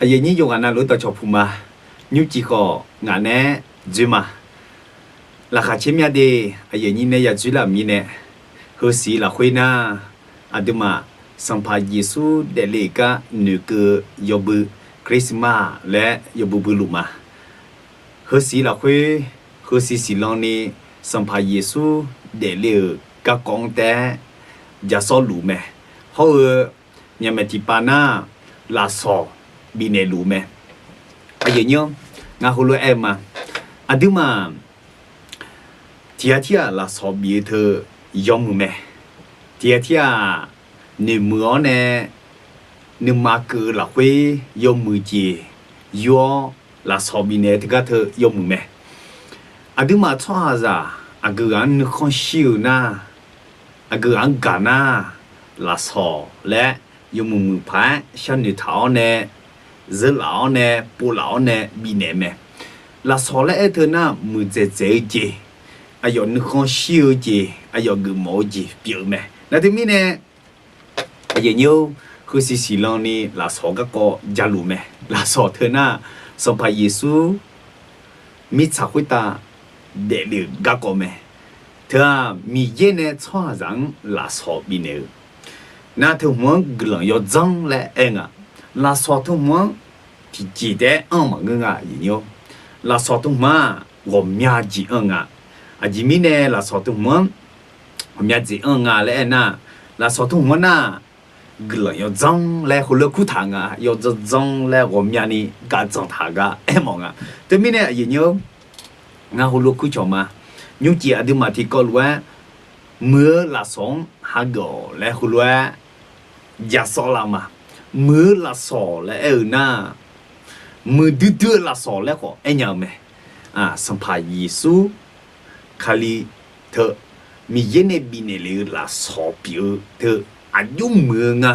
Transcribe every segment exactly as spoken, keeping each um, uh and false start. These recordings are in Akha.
Aqyuif aqnyir yawqghaq navluf-eu dawqcawq puq ma. Nymrcif khawf ngaq nae-aer dzoer ma. Laqkhaq caer myav de, aqyuif aqnyir nae ya dzoer laf-euq mirnae, heusiq lafkhoer nar, aqduimaf Sanqpaq Yeqsur daefle-euq gar noeqkeuv-eu yawbui, Christmas laer yawbui bui luf ma. Heusiq lafkhoer, heusiq siqlan ni Sanqpaq Yeqsur daefle-euq garkawv-anr taef-aer jasawr luf mae. Hawr-eu myaqmaeq tiqpav nar, lafsawq bifnaeq luf mae. Aqyuif aqnyir, ngar heulof-aer aer-eu ma. Aqduimaf tiq ghaq tirghaq lafsawq bif-eu teu yawmuiq mae. Tiq ghaq tirghaq noeqmuiq-awr nae nuima keuv-eu lafkhoer yawmuiq jeq yur-awr lafsawq bifnaeq-eu teugar teu yawmuiq mae. Aqduimaf tsawrhaqzaq aqgeu ghaq-anr nuikhanr shir-eu nar, aqgeu ghaq-anr gaq nar, lafsawq laer yawmuiq muiq paq-aer sharnoeq taq-awr nae, zeurlaf-awr nae, povlaf-awr nae bifnaeq mae. Lafsawq laer aer-eu teu nar, muiqdzaeq dzaeq-eu jeq, aqyawf nuikhanr shir-eu jeq, aqyawf geufmawf-eu jeq pyeuf-eu mae. Nar teumirnae, aqyuif aqnyir-or, heusiq siqlan ni lafsawq garkawv jaluf mae. Lafsawq teu nar, Sanqpaq Yeqsur mirtsaq khoertav daefle-euq garkawv mae. Teu-aq, Miqyaer nae tsawrhaqzaq-anr lafsawq bifnaeq-eu nar, teu hmq-anr guiqlanq yawdzanr laer aer nga. Lafsawq teu hmq-anr tiqjeq taef-aer anr-eu maqngeur nga, aqyuif aqnyir-or. Lafsawq teu hmq-aq, ghawqmya jeq anr nga. Aqjeq mirnae lafsawq teu hmq-anr ghawqmya jeq anr nga laer aer nar, lafsawq teu hmq-anr nar, guiqlanq yawdzanr laer heulof-aer kurtaq nga. Yawdzanr dzanr laer ghawqmyani gaq dzanq taq gar aermawf nga. Teumirnae aqyuif aqnyir-or, ngar heulof-aer kurcawq ma. Nymrcif aqduimaf tiqkawv lof-aer muiq-eu lafsawq-anr hageuf-awq laer heulof-aer jasawr lar ma. Muiq-eu lafsawq laer aer-eu nar, muiqdui dui-eu lafsawq laer khawf aernya-eu mae. Sanqpaq Yeqsur Kali teu Miqyaer nae bifnaeq lef-eu lafsawq pyeuf-eu teu aqjox muiq-eu nga,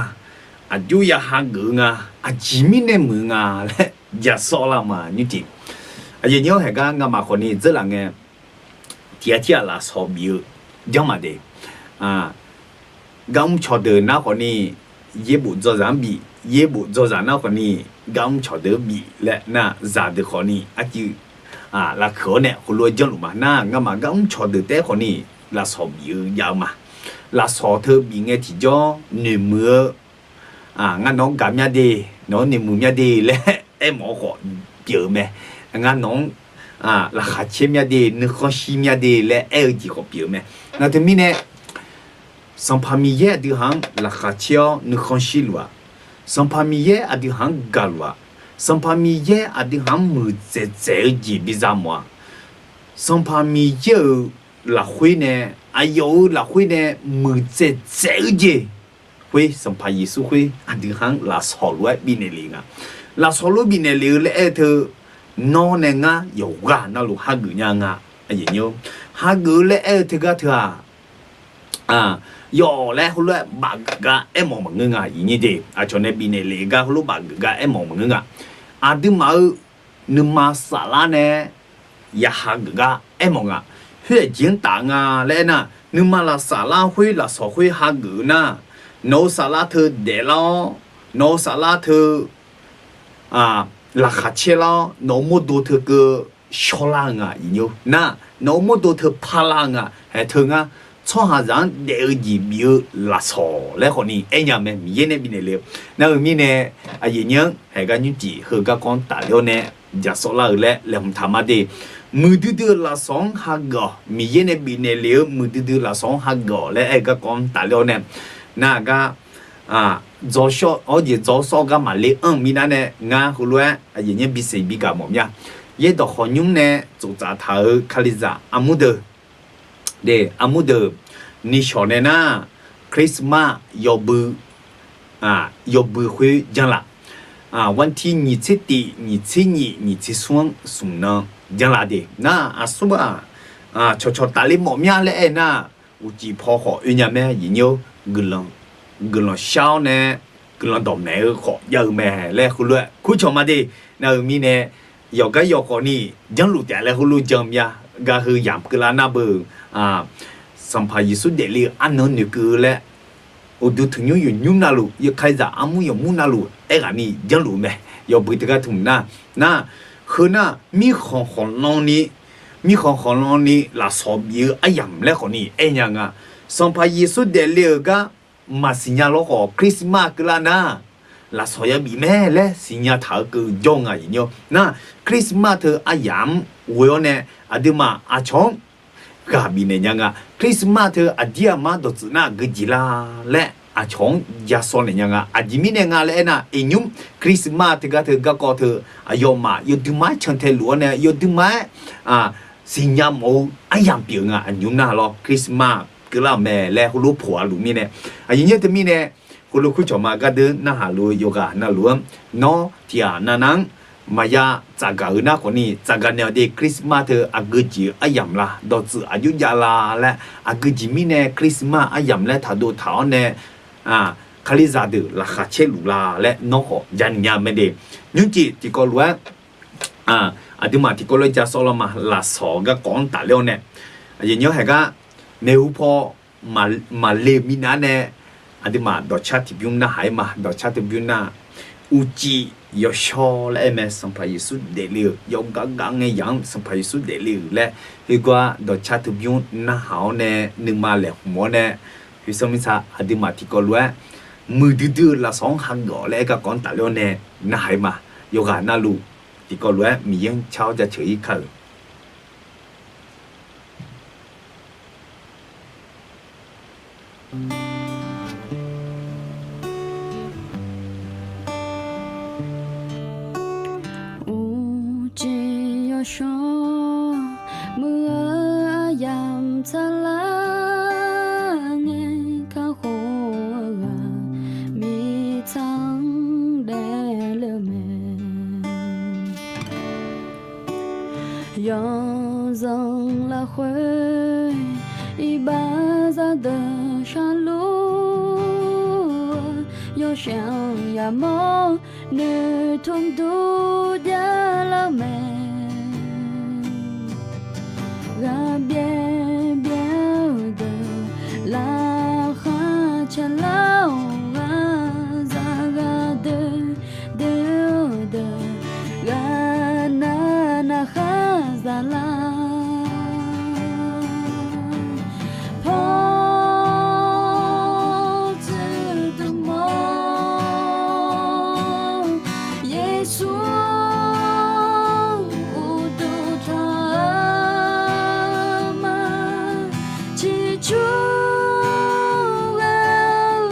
aqjox ya hageuf-eu nga, aqjeq mirnae muiq-eu nga laer jasawr lar ma nymrcif. Aqyuif aqnyir-or, haeq gar ngamaf khawfni dzeurlaf ngae, tiq ghaq tirghaq lafsawq bif-eu janrma de. Gar mr cawqdeuq nar khawfni, yaerbof dzawzaq-anr bif, yaerbof dzawzaq nar khawfni, gar mr cawqdeuq-anr bif laer nar, zaqdeuq khawfni arcuiv lafkeuq-awr nae heulof-aer janrluf ma. Nar ngamaf gar mr cawqdeuq taef-aer khawfni lafsawq bif-eu jav-eu ma. Lafsawq teu bif ngae tiqjawr noeqmuiq-eu, ngar nawq-anr gaq mya de, nawq-anr noeqmuiq mya de laer aermawf-eu khawf pyeuf-eu mae. Ngar nawq-anr laqkhaq caer mya de, nuikhanr shir mya de laer aer-eu jeq khawf pyeuf-eu mae. Nar teumirnae, Sanqpaq Miqyaer aqdui haq-anr laqkhaq caer-awr nuikhanr shirluf-aq, Sanqpaq Miqyaer aqdui haq-anr gaqluf-aq, Sanqpaq Miqyaer aqdui haq-anr muiqdzaeq dzaeq-eu jeq biza mawf-aq, Sanqpaq Miqyaer-euq lafkhoer nae, aqyawf-euq lafkhoer nae muiqdzaeq dzaeq-eu jeq khoer, Sanqpaq Yeqsur khoer aqdui haq-anr lafsawq lof-aer bifnaeq lef nga. Lafsawq lof bifnaeq lef-eu laer aer-eu teu, nawr nae ngar yawqghaq navluf hageuf nya nga. Hageuf-eu laer aer-eu teugar teu-aq, yawf laer heulof-aer bafgeuf gar aermawf maqngeur nga, aqyuif aqnyir de. Aqcawq nae bifnaeq lef gar heulof bafgeuf gar aermawf maqngeur nga. Aqduimaf-euq nuima saflar nae ya hageuf gar aermawf nga. Khoer aqjeq-anr taf nga laer aernar, nuima laf saflar khoer lafsawq khoer hageuf-eu nar, nawq-eu saflar teu daeflar-awr, nawq-eu saflar teu laqkhaq caerlar-awr, nawq-eu mawrdo teu keuv shawrlar-eu nga, aqyuif aqnyir. Nar nawq-eu mawrdo teu parlar-eu nga. Haeq teu ngar tsawrhaqzaq-anr daef-eu jeq bif-eu lafsawq laer khawfni aernya mae, Miqyaer nae bifnaeq le-eu. Nar-eu mirnae, aqyuif aqnyir-anr haeq gar nymrcif heu garkawv-anr tafler-awr nae jasawr lar-eu laer laeqhmq taq ma de. Muiqdui dui-eu lafsawq-anr hageuf-awq, Miqyaer nae bifnaeq lef-eu muiqdui dui lafsawq-anr hageuf-awq laer aer-eu garkawv-anr tafler-awr nae, nar-aq gar, dzawr shawr-awr jeq dzawr sawr gar maqle anr-eu mirnae nae ngar heulof-aer aqyuif aqnyir bisiq bigaq mawf mya. Yaerdawq khawqnymr nae tsoftsaf taq-euq Kalizaq armur deuq, de, armur deuq, nishawq nae nar, Christmas yawbui, yawbui khoer janrlaf, wanrtir nyiq tser tif, nyiq tser nyif, nyiq tser smr-anr smq nan janrlaf de. Nar aqsur-aq, cawqcawq tafler mawf mya laer aer nar, uqcif paw khawf oe nya mae, aqyuif aqnyir-or, guiqlanq shar-awr nae guiqlanq dawqmaeq-eu khawf jav-eu mae laer heulof-aer kurcawq ma de. Nar-eu mirnae, yawqgar yawqkhawf ni janrluf taef laer heulof jan mya. Gar heu yamq keuvlar nar beu, Sanqpaq Yeqsur daefle-eu arnan noeqkeuv laer, uqduq tanqnymr yawqnymr navluf, Kalizaq armur yawqmur navluf aerghaq ni janrluf mae. yawbui teugar tmq nar, nar, heu nar, mirkhanq khawqlanni, mirkhanq khawqlanni lafsawq bif-eu aryamq laer khawfni aer nya nga. Sanqpaq Yeqsur daefle-euq gar maqsiqnya lawr khawf, Christmas keuvlar nar, lafsawq yabif mae laer siqnya taq-eu keuv jawr nga aqyawf nymr. Nar, Christmas teu aryamq-anr ghoe-awr nae, aqduimaf aqcawq-anr ghaq bifnaeq nya nga. Christmas teu aqdir aqmar dawqtsuif nar aqgeu jeq la laer aqcawq-anr ja sawv naeq nya nga. Aqjeq mirnae nga laer aernar, iqnymr Christmas teugar teu garkawv teu aqyawfmaf yawduima-aer cantae luf-awr nae yawduima-aer siqnya mawf-eu aryamq pyeuf nga. Aqnymr nar lawr, Christmas keuvlar-euq mae laer heulof poq-a luf mirnae, aqyawf nymr teumirnae, heulof kurcawq ma gardeur narhaq luf-eu yawqghaq navluf-anr, nawr tiqghaq navnav-anr maqya tsafgaq-eu nar khawfni tsafgaq naeq-awq de. Christmas teu aqgeu jeq-eu aryamq la, dawqtsuif aqjox jav la laer, aqgeu jeq mirnae Christmas aryamq laer taqdov taq-awr nae, Kalizaq deuq laqkhaq caer luf la laer nawr khawf jani nya mae de. Nymrcif tiqkawv lof-aer, aqduimaf tiqkawv lof-aer ja sawr lar ma. Lafsawq garkawv-anr tafler-awr nae, aqyawf nymr haeq gar maeqhu paw maqle-eu minav nae, aqduimaf dawqcar tiqbymr narhaq-ir ma. Dawqcar tiqbymr nar, uqcif yawshawr laer aer mae. Sanqpaq Yeqsur daefle-euq yawqgar gar ngae yaq-anr Sanqpaq Yeqsur daefle-euq laer, khoergar dawqcar tiqbymr narhaq-awr nae, nuima laeqhmq-awr nae, khoersanr mirtsa aqduimaf tiqkawv lof-aer muiqdui dui-eu lafsawq-anr hageuf-awq laer aer garkawv-anr tafler-awr nae narhaq-ir ma. Yawqghaq navluf tiqkawv lof-aer Miqyaer-anr car-awr jaceuq-ir kar-euq. Uqcif yawshawr muiq-eu aryamq tsaqlar ngae, kakhof-eu ghaq mirtsaq-anr daefle-eu mae. Yawzanq lafkhoer iqbax zaqdeuq sharluf-eu, yawshaef-anr yamawr noeqtmq dur javlar-eu mae. Ghaqbyaer byaer-eu deuq laqkhaq caerlar-awq, ghaqzaq ghaqdoer doer-eu deuq ghaqnav navkhaq zaqlar. Pawdzuiq dmq-awr, Yeqsur uqduq tanq-eu ma, ciqcur ghae-eu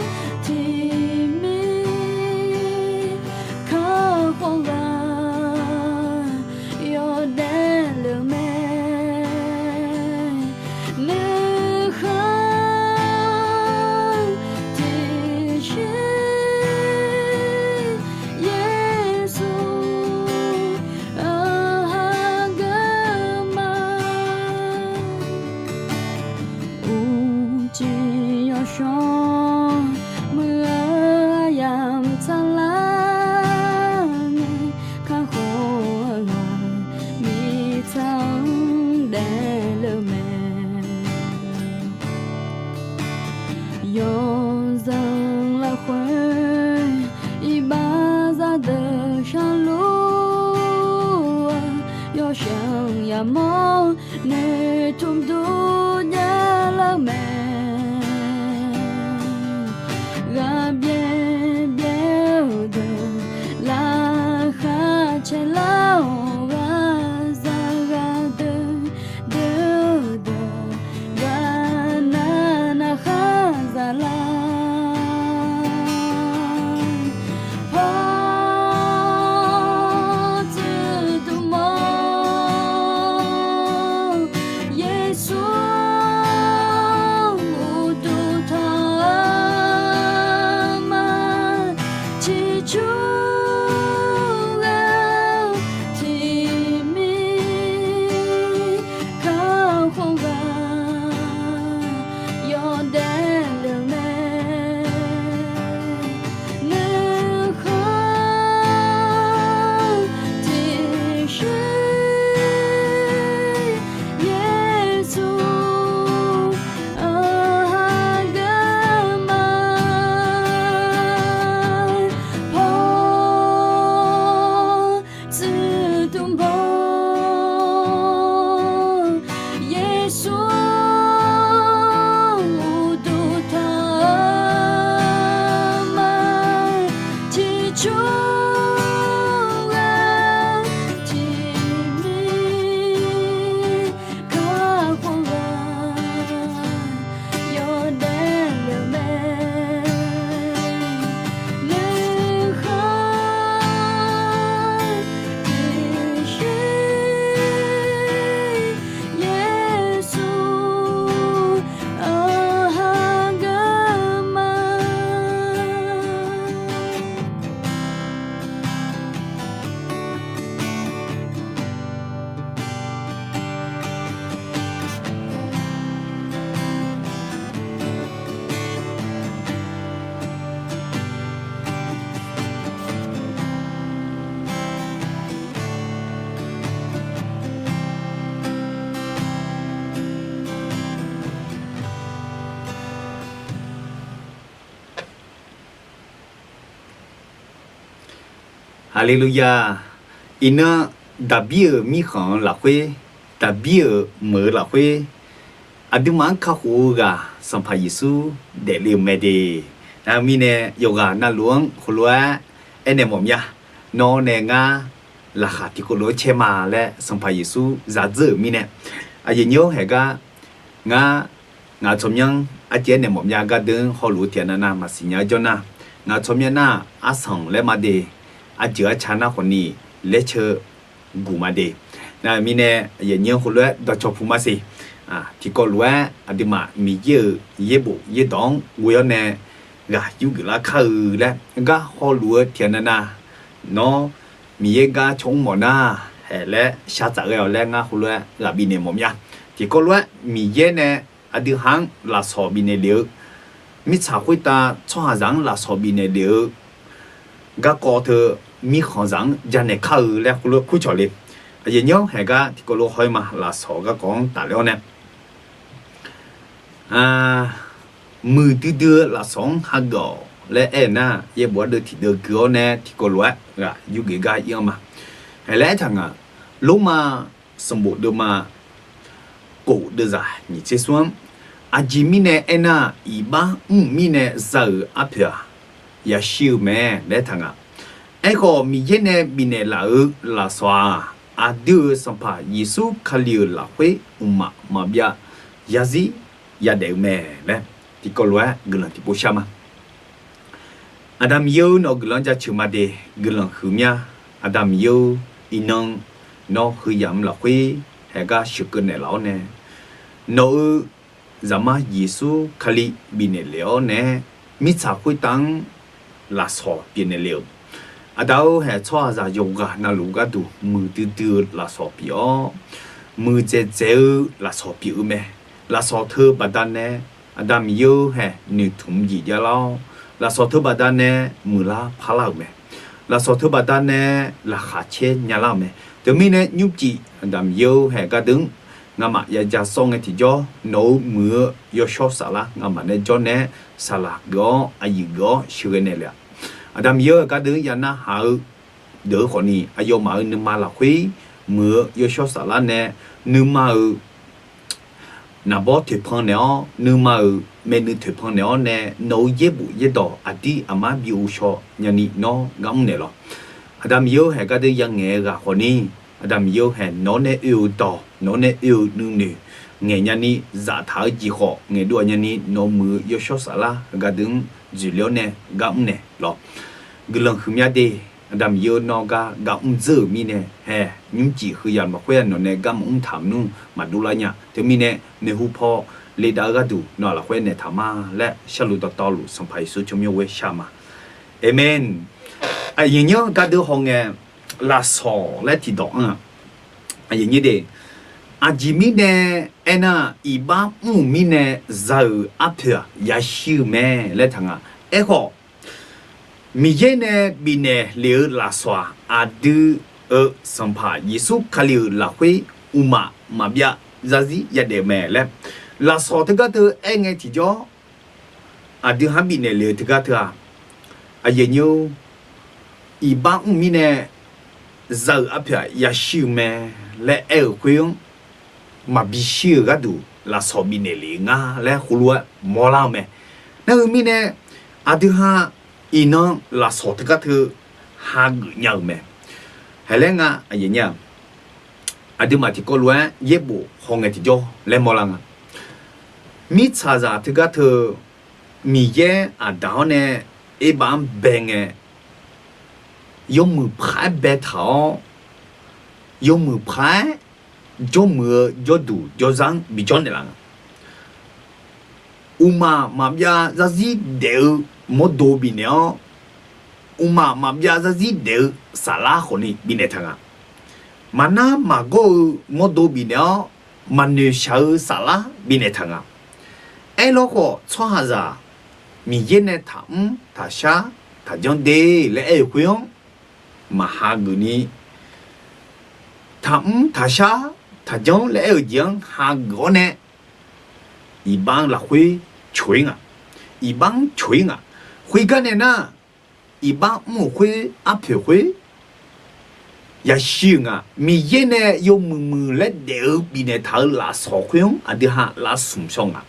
Haleluya! Iqnan, Daqbir-euq mirkhanq-eu lafkhoer, Daqbir-euq meuq-eu lafkhoer, aqduimaf-anr kakhof-eu ghaq Sanqpaq Yeqsur daefle-euq mae de. Nar-eu mirnae, yawqghaq navluf-anr heulof-aer aernaeq mawf mya. Nawr nae ngar laqkhaq tiqkawv lof-aer caer ma laer Sanqpaq Yeqsur zaqdzeur-euq mirnae, aqyuif nyir-awr haeq gar, ngar, ngaq-euq tsawrmyanr arjeq aernaeq mawf mya gardeuv-anr hawluf-eu tiqghaq navnav maqsiq nya-eu jawr nar, ngaq-euq tsawrmyanr nar arsanq laer ma de, arjeuq arca nar khawfni laer ceu guq ma de. Nar-eu mirnae, aqyuif nyir-anr heulof-aer dawqcawq puq ma siq. Tiqkawv lof-aer aqduimaf Miqyaer-euq yaerbof yaerdawq-anr ghoe-awr nae ghaq yurgeuf lar kar-eu laer gar hawluf-eu tiqghaq navnav, nawr Miqyaer gar caw mr mawf nar, haeq laer shar tsaf ghae-awq laer ngar heulof-aer ghaq bifnaeq mawf mya. Tiqkawv lof-aer Miqyaer nae aqdui ha-anr lafsawq bifnaeq lef-eu, mirtsaq khoertav tsawrhaqzaq-anr lafsawq bifnaeq lef-eu garkawv teu mirkhanqzaq-anr janaeq kar-eu laer heulof-aer kurcawq le. Aqyuif nyir-awr haeq gar tiqkawv lof haw-ir ma. Lafsawq garkawv-anr tafler-awr nae muiqdui dui-eu lafsawq-anr hageuf-awq laer aer-eu nar, yaerbof ardeuv tiqdeuv gui-awr nae tiqkawv lof-aer ghaq yurgeuf gar ir-anr ma. Haeq laer aertaq ngaq, Lormav sanqbof deuvma kof deuvzaq nyiq tser smr-anr, aqjeq mirnae aernar, iqbax mr-euq mirnae za-euq arpoeq-aq, yashir-eu mae laer taq ngaq. Aerkhawf, Miqyaer nae bifnaeq laf-euq lafsawq-aq, aqdui-euq Sanqpaq Yeqsur Kali-euq lafkhoer mqmaq maqbyav zarzir yadaef-eu mae laer tiqkawv lof-aer guiqlanq tiqpov shar ma. Aqda Miqyaer-or, nawq-eu guiqlanq jaceuq ma de. Guiqlanq huiq mya. Aqda Miqyaer-or, iqnan nawr heuyamq lafkhoer haeq gar sheuqkeuv naeqlaf-awr nae, nawq-eu Zaqmar Yeqsur Kali bifnaeq lef-awr nae, mirtsaq khoertav-anr lafsawq pyeufnaeq le-euq. Aqda-or, haeq tsawrhaqzaq yawqghaq navluf gharduq muiqdui dui-eu lafsawq pyeuf-awr, muiqdzaeq dzaeq-eu lafsawq pyeuf-eu mae. Lafsawq teu baqdanae Aqda Miqyaer-or, haeq noeqtmq jeq javlar-awr, lafsawq teu baqdanae muiqlar parlar-euq mae. Lafsawq teu baqdanae laqkhaq caer nyalar-euq mae. Teumirnae nymrcif Aqda Miqyaer-or, haeq gardeuv-anr ngamaf yaja sawr ngae tiqjawr, nawq-euq muiq-eu yawshawr saflar ngamaf nae jawr nae-aer saqlaq geuf-awr, aqyuif geuf-awr sheuqghae naeq le-aq. Aqda Miqyaer-or, haeq gardeuv-anr yanar haq-eu deuq-eu khawfni, aqyawfmaf-euq nuima lafkhoer muiq-eu yawshawr saflar nae, nuima-euq naqbawr toeqpan naeq-awr, nuima-euq maernui toeqpan naeq-awr nae, nawq-euq yaerbof yaerdawq aqdir aqmar bi ghovshaw nyani nawr gar mr naeq lawq. Aqda Miqyaer-or, haeq gardeuv yangaeq-eu ghaq khawfni, Aqda Miqyaer-or, haeq nawq-awr nae oe-eu dawq, nawq-awr nae oe-eu nuinoeq ngaeq nyani zaftaq-eu jeq khawf ngaeqdov-aq nyani, nawq-euq muiq-eu yawshawr saflar gardeuv-anr dzoeqle-awr nae gar mr naeq lawq. Guiqlanq huiqmya de. Aqda Miqyaer-or, nawr gar gar mr dzeur-euq mirnae, haeq nymrcif heuyamq lafkhoer nawq nae gar maqmr taq nmr maqdov lar nya. Teumirnae maeqhu paw ledav-eu gharduq nawq-aq lafkhoer naeq taq ma laer sharluf dawqtawvluf Sanqpaq Yeqsur tsawrmyanr ghoer shar ma. Aqmeq. Aqyuif nyir-anr gardeuv hawngae, lafsawq laer tiqdawq anr-aq, aqyuif nyir de, aqjeq mirnae aernar, iqbax mr-euq mirnae za-euq arpoeq-aq yashir-eu mae laer taq nga. Aerkhawf, Miqyaer nae bifnaeq lef-eu lafsawq-aq, aqdui-euq Sanqpaq Yeqsur Kali-euq lafkhoer mqmaq maqbyav zarzir yadaef-eu mae laer, lafsawq teugar teu aer ngae tiqjawr, aqdui ha bifnaeq lef-eu teugar teu-aq, aqyuif nyir-or, iqbax mr-euq mirnae za-euq arpoeq-aq yashir-eu mae laer aer-euq khoer-anr maqbi shir-euq gharduq lafsawq bifnaeq lef-eu nga laer heulof-aer mawrlar-eu mae. Nar-eu mirnae, aqdui ha iqnan lafsawq teugar teu hageuf nya-euq mae. Haiq laer nga, aqduimaf tiqkawv lof-aer yaerbof hawngae tiqjawr laer mawrlar nga. Mirtsaqzaq teugar teu Miqyaer aqdaq-awr nae erbav-anr bae ngae, yawmuiq paq-aer baetaq-awr, yawmuiq paq-aer jawrmuiq-eu jawrduq jawrzar-anr bijawr naeqlaf nga. Uqmaq maqbyav zarzir daef-eu mawrdo bifnaeq-awr, uqmaq maqbyav zarzir daef-eu saflar khawfni bifnaeq taq nga. Maqnar maqgawr-eu mawrdo bifnaeq-awr, maqnoeq shaq-eu saflar bifnaeq taq nga. Aerlawr khawf, tsawrhaqzaq Miqyaer nae taqmr taqshar taqjanr de laer aer-euq khoer-anr maqhageuf ni, taqmr taqshar taqjanr laer aer-eu jeq-anr hageuf-awr nae, iqbax-anr lafkhoer coq-ir nga. Iqbax-anr coq-ir nga. Khoergar nae nar, iqbax mr-euq khoer arpoeq khoer yashir-euq nga. Miqyaer nae yawmuiq muiq laer daef-eu bifnaeq taq-euq lafsawq khoer-anr aqdui ha lavsmq shaw nga.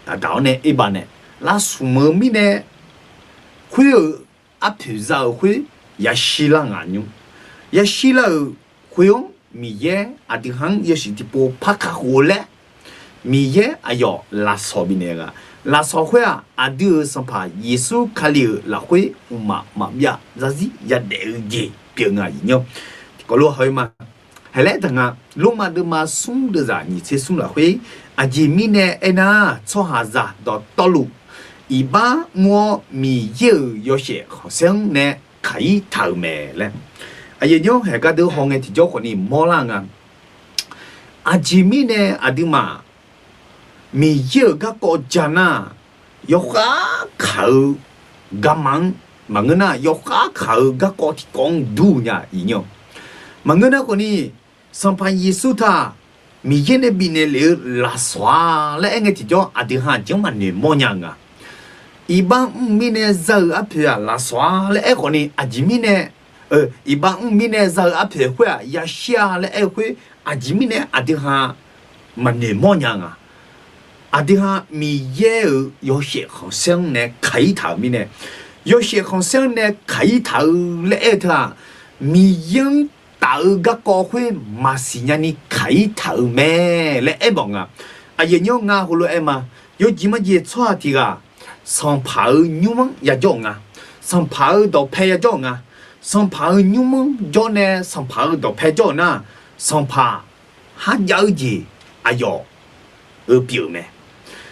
Aqdaq-awr nae Erbav nae lavsmq-eu mirnae, khoer-euq arpoeq za-euq khoer yashir lar nga nymr. Yashir lar-euq khoer-anr Miqyaer aqdui ha-anr yawshuif tiqpov par kakhof-eu laer, Miqyaer aqyawf lafsawq bifnaeq-eu nga. Lafsawq khoer-aq, aqdui-euq Sanqpaq Yeqsur Kali-euq lafkhoer mqmaq maqbyav zarzir yadaef-eu jeq pyeuf nga iqnyr. Tiqkawv lof haw-ir ma. Haeq laer taq nga, Lormav deuvma smr deuvzaq nyiq tser smr lafkhoer, aqjeq mirnae aernar, tsawrhaqzaq dawqtawvluf iqbax mr-awr Miqyaer-euq yawshaef khanqsaer-anr nae kaq-ir taq-euq mae laer. Aqyawf nymr haeq gardeuv haw ngae tiqjawr khawfni mawrlar nga. Aqjeq mirnae aqduimaf Miqyaer-euq garkawv ja nar, yawkhav kaq-eu garma-anr maqngeur nar, yawkhav kaq-eu garkawv tiqkawv-anr dur nya iqnyr. Maqngeur nar khawfni, Sanqpaq Yeqsur taq Miqyaer nae bifnaeq lef-eu lafsawq-a laer aer ngae tiqjawr aqdui ha aqjeq-anr maqnoeq mawrnya-eu nga. Iqbax mr mirnae za-eu arpoeq-aq lafsawq-a laer aer khawfni aqjeq mirnae, iqbax mr mirnae za-eu arpoeq khoer-aq yashir-a laer aer-eu khoer, aqjeq mirnae aqdui ha maqnoeq mawrnya nga. Aqdui ha Miqyaer-euq yawshaef khanqsaer-anr nae kaq-ir taq-euq mirnae, yawshaef khanqsaer-anr nae kaq-ir taq-eu laer aer-eu teu-aq, Miqyaer-anr taf-eu garkawv khoer maqsiq nyani kaq-ir taq-euq mae laer aer mawf nga. Aqyawf nymr nga heulof-aer ma. Yawjeq majeq tsawrhaq tiq ghaq sanqpaq-euq nymr-anr yajawr-euq nga. Sanqpaq-euq dawqpae yajawr-euq nga. Sanqpaq-euq nymr-anr jawr nae sanqpaq-euq dawqpae jawr-euq nar, sanqpaq kharjav-eu jeq aqyawf-euq pyeuf-euq mae.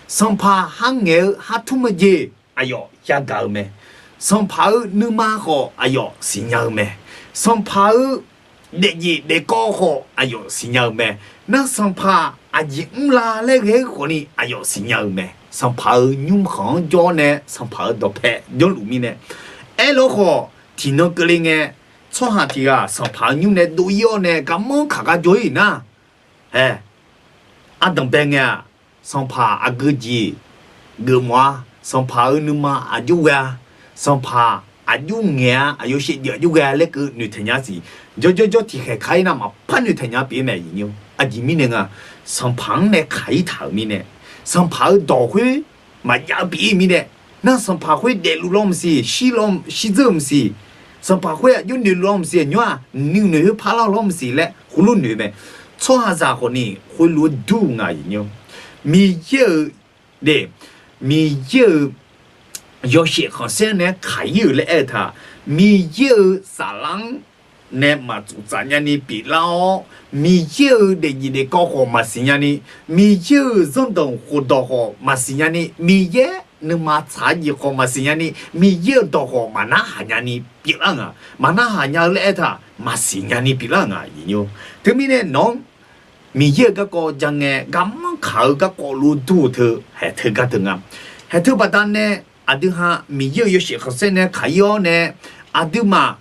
Sanqpaq kharngaeq-eu khartmr-eu jeq aqyawf yagaq-eu mae. Sanqpaq-euq nuima khawf aqyawf siqnya-eu mae. Sanqpaq-euq daefjeq daefkawv khawf aqyawf siqnya-eu mae. Nar sanqpaq aqjeq mrla laer ghae-eu khawfni aqyawf siqnya-eu mae. Sanqpaq-euq nymrkhanq-anr jawr nae sanqpaq-euq dawqpae jawrluf mirnae, aerlawr khawf tiqnan keuvle ngae, tsawrhaq tiq ghaq sanqpaq-euq nymr nae dov-ir-awr nae garmanr kaq gar jawr-ir nar, ae, ardanq bae ngae-aq, sanqpaq aqgeu jeq geufmawf-a, sanqpaq-euq nuima aqjox ghae-a, sanqpaq aqjox ngaeq-a, aqyawf shaevdzeuf aqjox ghae-a laer keuv noeqtaq nya siq. Jawrjawr jawr tiqkhaeq kar-ir nar maqpar noeqtaq nya pyeuf-ir mae iqnyr. Aqjeq mirnae nga, sanqpaq-anr nae kaq-ir taq-euq mirnae, sanqpaq-euq dawq khoer maqjav-eu pyeuf-ir mirnae, nar sanqpaq khoer daefluf lawr maqsiq, shir dzeur-eu maqsiq, sanqpaq khoer aqjox noeqluf lawr maqsiq, aqnymr-aq nuinoeq khoer parlar lawr maqsiq laer heulof noeq mae. Tsawrhaqzaq khawfni khoerlof-aer dur nga iqnyr. Miqyaer-euq, de, Miqyaer-euq yawshaef khanqsaer nae kaq-ir-euq laer aer-eu taq, Miqyaer-euq saflar-anr nae maqtsuf tsaf nyani pyeuflar-awr, Miqyaer-euq daefjeq daefkawv khawf maqsiq nyani, Miqyaer-euq zanrdawq khofdawq khawf maqsiq nyani, Miqyaer nuima tsaq-eu jeq khawf maqsiq nyani, Miqyaer-euq dawq khawf maqnarhaq nyani pyeuflar nga. Maqnarhaq nya-eu laer aer taq, maqsiq nyani pyeuflar nga iqnyr. Teumirnae nawq-anr Miqyaer-euq garkawv ja ngae garmanr kaq-eu garkawv lof dur-eu teu haeq teu gar teu nga. Haeq teu baqdanae aqdui ha Miqyaer-euq yawshaef khanqsaer nae kaq-ir-awr nae, aqduimaf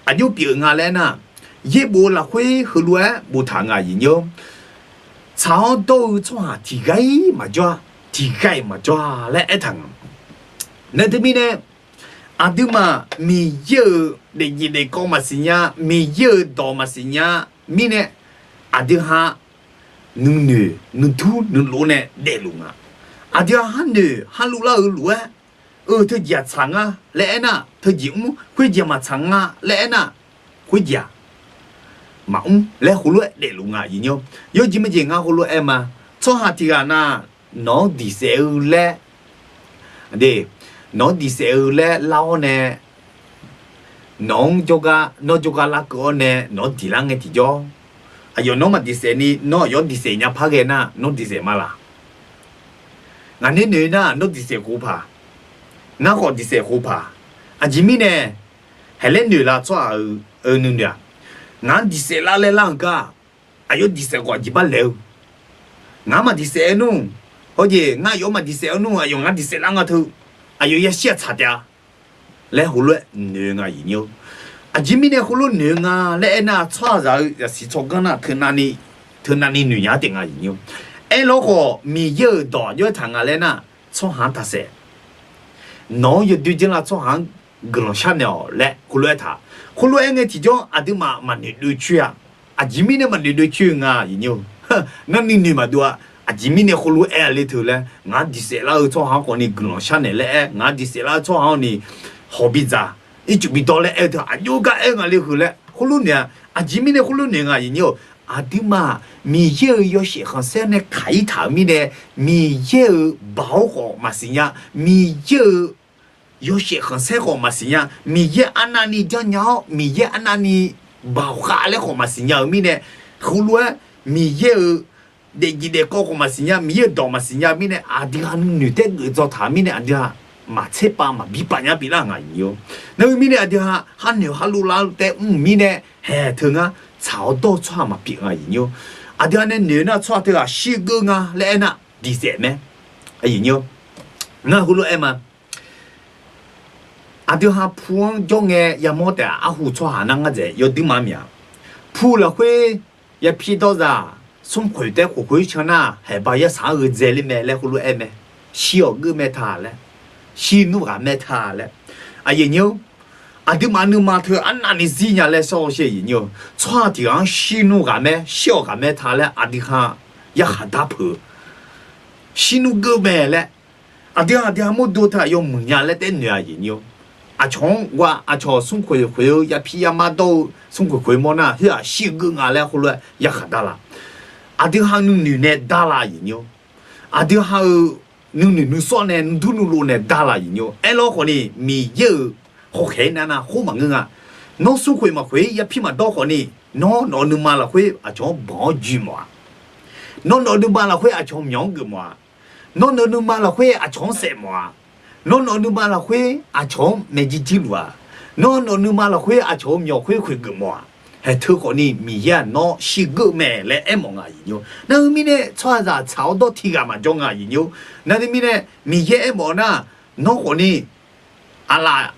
aqjox pyeuf-eu nga laer nar, yaerbof-eu lafkhoer heulof-aer boftaq nga iqnyr. Tsaq-awr dawr-eu tsawrhaq tiqghaq-iq maqjawr-a, tiqghaq-iq maqjawr-a laer aertaq nga. Nae teumirnae, aqduimaf Miqyaer-euq daefjeq daefkawv maqsiq nya, Miqyaer-euq dawq maqsiq nya mirnae, aqdui ha nuinoeq nuidur nuilof nae daefluf nga. Aqdui ha harnoeq harluf lar-eu lof-aer, eu, teujeq-aq tsaq nga laer aernar, teujeq mr, khoerjeq maqtsaq nga laer aernar, khoerjeq-aq maqmr laer heulof-aer daefluf nga iqnyr. Yawjeq majeq ngar heulof-aer aer ma. Tsawrhaq tiqghaq na nawq-anr diqsaef-eu laer, de, nawq-anr diqsaef-eu laer lar-awr nae, nawq-anr jawrgar, nawr jawrgar larkeuv-awr nae nawq-anr diqlar ngae tiqjawr, aqyawf nawr maqdiqsaef ni nawr aqyawf-anr diqsaef nya par ghae nar nawr diqsaef ma laq? Ngaq nae noeq nar nawr diqsaef khof paq, ngar khawf diqsaef khof paq. Aqjeq mirnae, haeq laer noeq la tsawrhaq-eu, eu, nuinoeq-aq, ngaq-anr diqsaef lar laer lar-eu gar, aqyawf diqsaef khawf aqjeq bar laeq-eu, ngaq-anr maqdiqsaef-eu nmr, hawjeq ngar aqyawf-anr maqdiqsaef-eu nmr, aqyawf ngar diqsaef lar nga teu, aqyawf yashir-aq tsaq taef-a laer heulof-aer noeq nga iqnyr. Aqjeq mirnae heulof noeq nga laer aernar, tsawrhaqzaq-eu zaqsiq tsawrganr nar teu navni noeq nya taef nga iqnyr. Aerlawr khawf Miqyaer-euq dawq aqjox-aer taq nga laer nar, tsawrhaq-anr taqsaef. Nawq-anr yawdoer janrlar tsawrhaq-anr guiqlanq sharnaeq-awq laer khoerlof aertaq. Khoerlof aer ngae tiqjawr aqduimaf maqnoeq doe coer-a. Aqjeq mirnae maqnoeq doe coer-eu nga aqyuif nyir-or. Ngar nuinoeq maqdov-a. Aqjeq mirnae khoerlof aer-a le teu laer, ngaq-anr diqsaef lar-eu tsawrhaq-anr khawfni guiqlanq sharnaeq laer aer, ngaq-anr diqsaef lar-eu tsawrhaq-anr ni hawq bidzaq, ircuf bidawr laer aer-eu teu aqjox gar aer-eu nga le heu laer khoerlof noeq-a. Aqjeq mirnae khoerlof noeq nga aqyuif nyir-or. Aqduimaf Miqyaer-euq yawshaef khanqsaer nae kaq-ir taq-euq mirnae, Miqyaer-euq baoq-anr khawf maqsiq nya, Miqyaer-euq yawshaef khanqsaer khawf maqsiq nya, Miqyaer arnavni janrnya-awr Miqyaer arnavni baoq khav laer khawf maqsiq nya-eu mirnae, heulof-aer Miqyaer-euq daefjeq daefkawv khawf maqsiq nya, Miqyaer-euq dawq maqsiq nya-eu mirnae, aqdui ha nuinoeq taer geuf dzaw taq-eu mirnae, aqdui ha maqtser pav maqbi pav nya biflar nga aqyuif nyir-or. Nar-eu mirnae aqdui ha hanoeq halof lar-eu taef mr-euq mirnae, haeq teu ngar tsaq-awr dawr-eu tsawrhaq maqpyeuf nga aqyuif nyir-or. Aqdui ha nae noeq nar tsawrhaq teughaq shir-eu geur nga laer aernar diqsaef mae. Aqyuif nyir-or, ngar heulof aer ma. Aqdui ha pu-anr jawr ngae yamawr taef-aq, arhu tsawrhaq nar ngar dzaeq yawduir ma mya. Pu lafkhoer yapir dawrzaq smrkhoeq taer khoeq khoeq-ir can nar, haeqba yarsaq-anr gheudzae ler mae laer heulof aer mae. Shir-awq geur mae ta laer, shir nmr ghaq mae ta laer. Aqyuif nyir-or, aqduimaf nuima teu arnavni zir nya laer shawr-eu shir aqyuif nyir-or. Tsawrhaq tiq ghaq-anr shir nmr ghaq mae, shir-awq ghaq mae ta laer aqdui ha yarkhaq dar peuq-eu, shir nmr geur mae laer, aqdui ha aqdui ha mawrdo teu-aq yawmuiq nya laer taef noeq aqyuif nyir-or. Aqcawq-anr ghae aqcawq smrkhoeq khoeq-eu yapir yamar dawr-eu smrkhoeq khoeq mawr nar, khoer-aq shir-eu geur nga laer heulof-aer yarkhaq dar la. Aqdui ha nuinoeq nae dar la aqyuif nyir-or. Aqdui ha-euq nuinoeq nuisawr nae nuidur nuilov nae dar la aqyuif nyir-or. Aerlawr khawfni Miqyaer-euq hawkhaeq-ir nar nar khoer maqngeur nga. Nawr smrkhoeq maqkhoeq-ir yapir maqdawr khawfni, nawr nawq-eu nuima lafkhoer aqcawq-anr banq-awr joe mawf-a. Nawr nawq-eu nuima lafkhoer aqcawq-anr myawq-anr geuf mawf-a. Nawr nawq-eu nuima lafkhoer aqcawq-anr saef mawf-a. Nawr nawq-eu nuima lafkhoer aqcawq-anr maeq jir jir luf-a. Nawr nawq-eu nuima lafkhoer aqcawq-eu myawq khoer khoeq geuf mawf-a. Haeq teu khawfni Miqyaer-aq nawr shir geur mae laer aermawf nga aqyuif nyir-or. Nar-eu mirnae tsawrhaqzaq tsaq-awr dawr tiq ghaq maqjawr nga aqyuif nyir-or. Nar-eu mirnae Miqyaer aermawf nar, nawr khawfni aqlaf,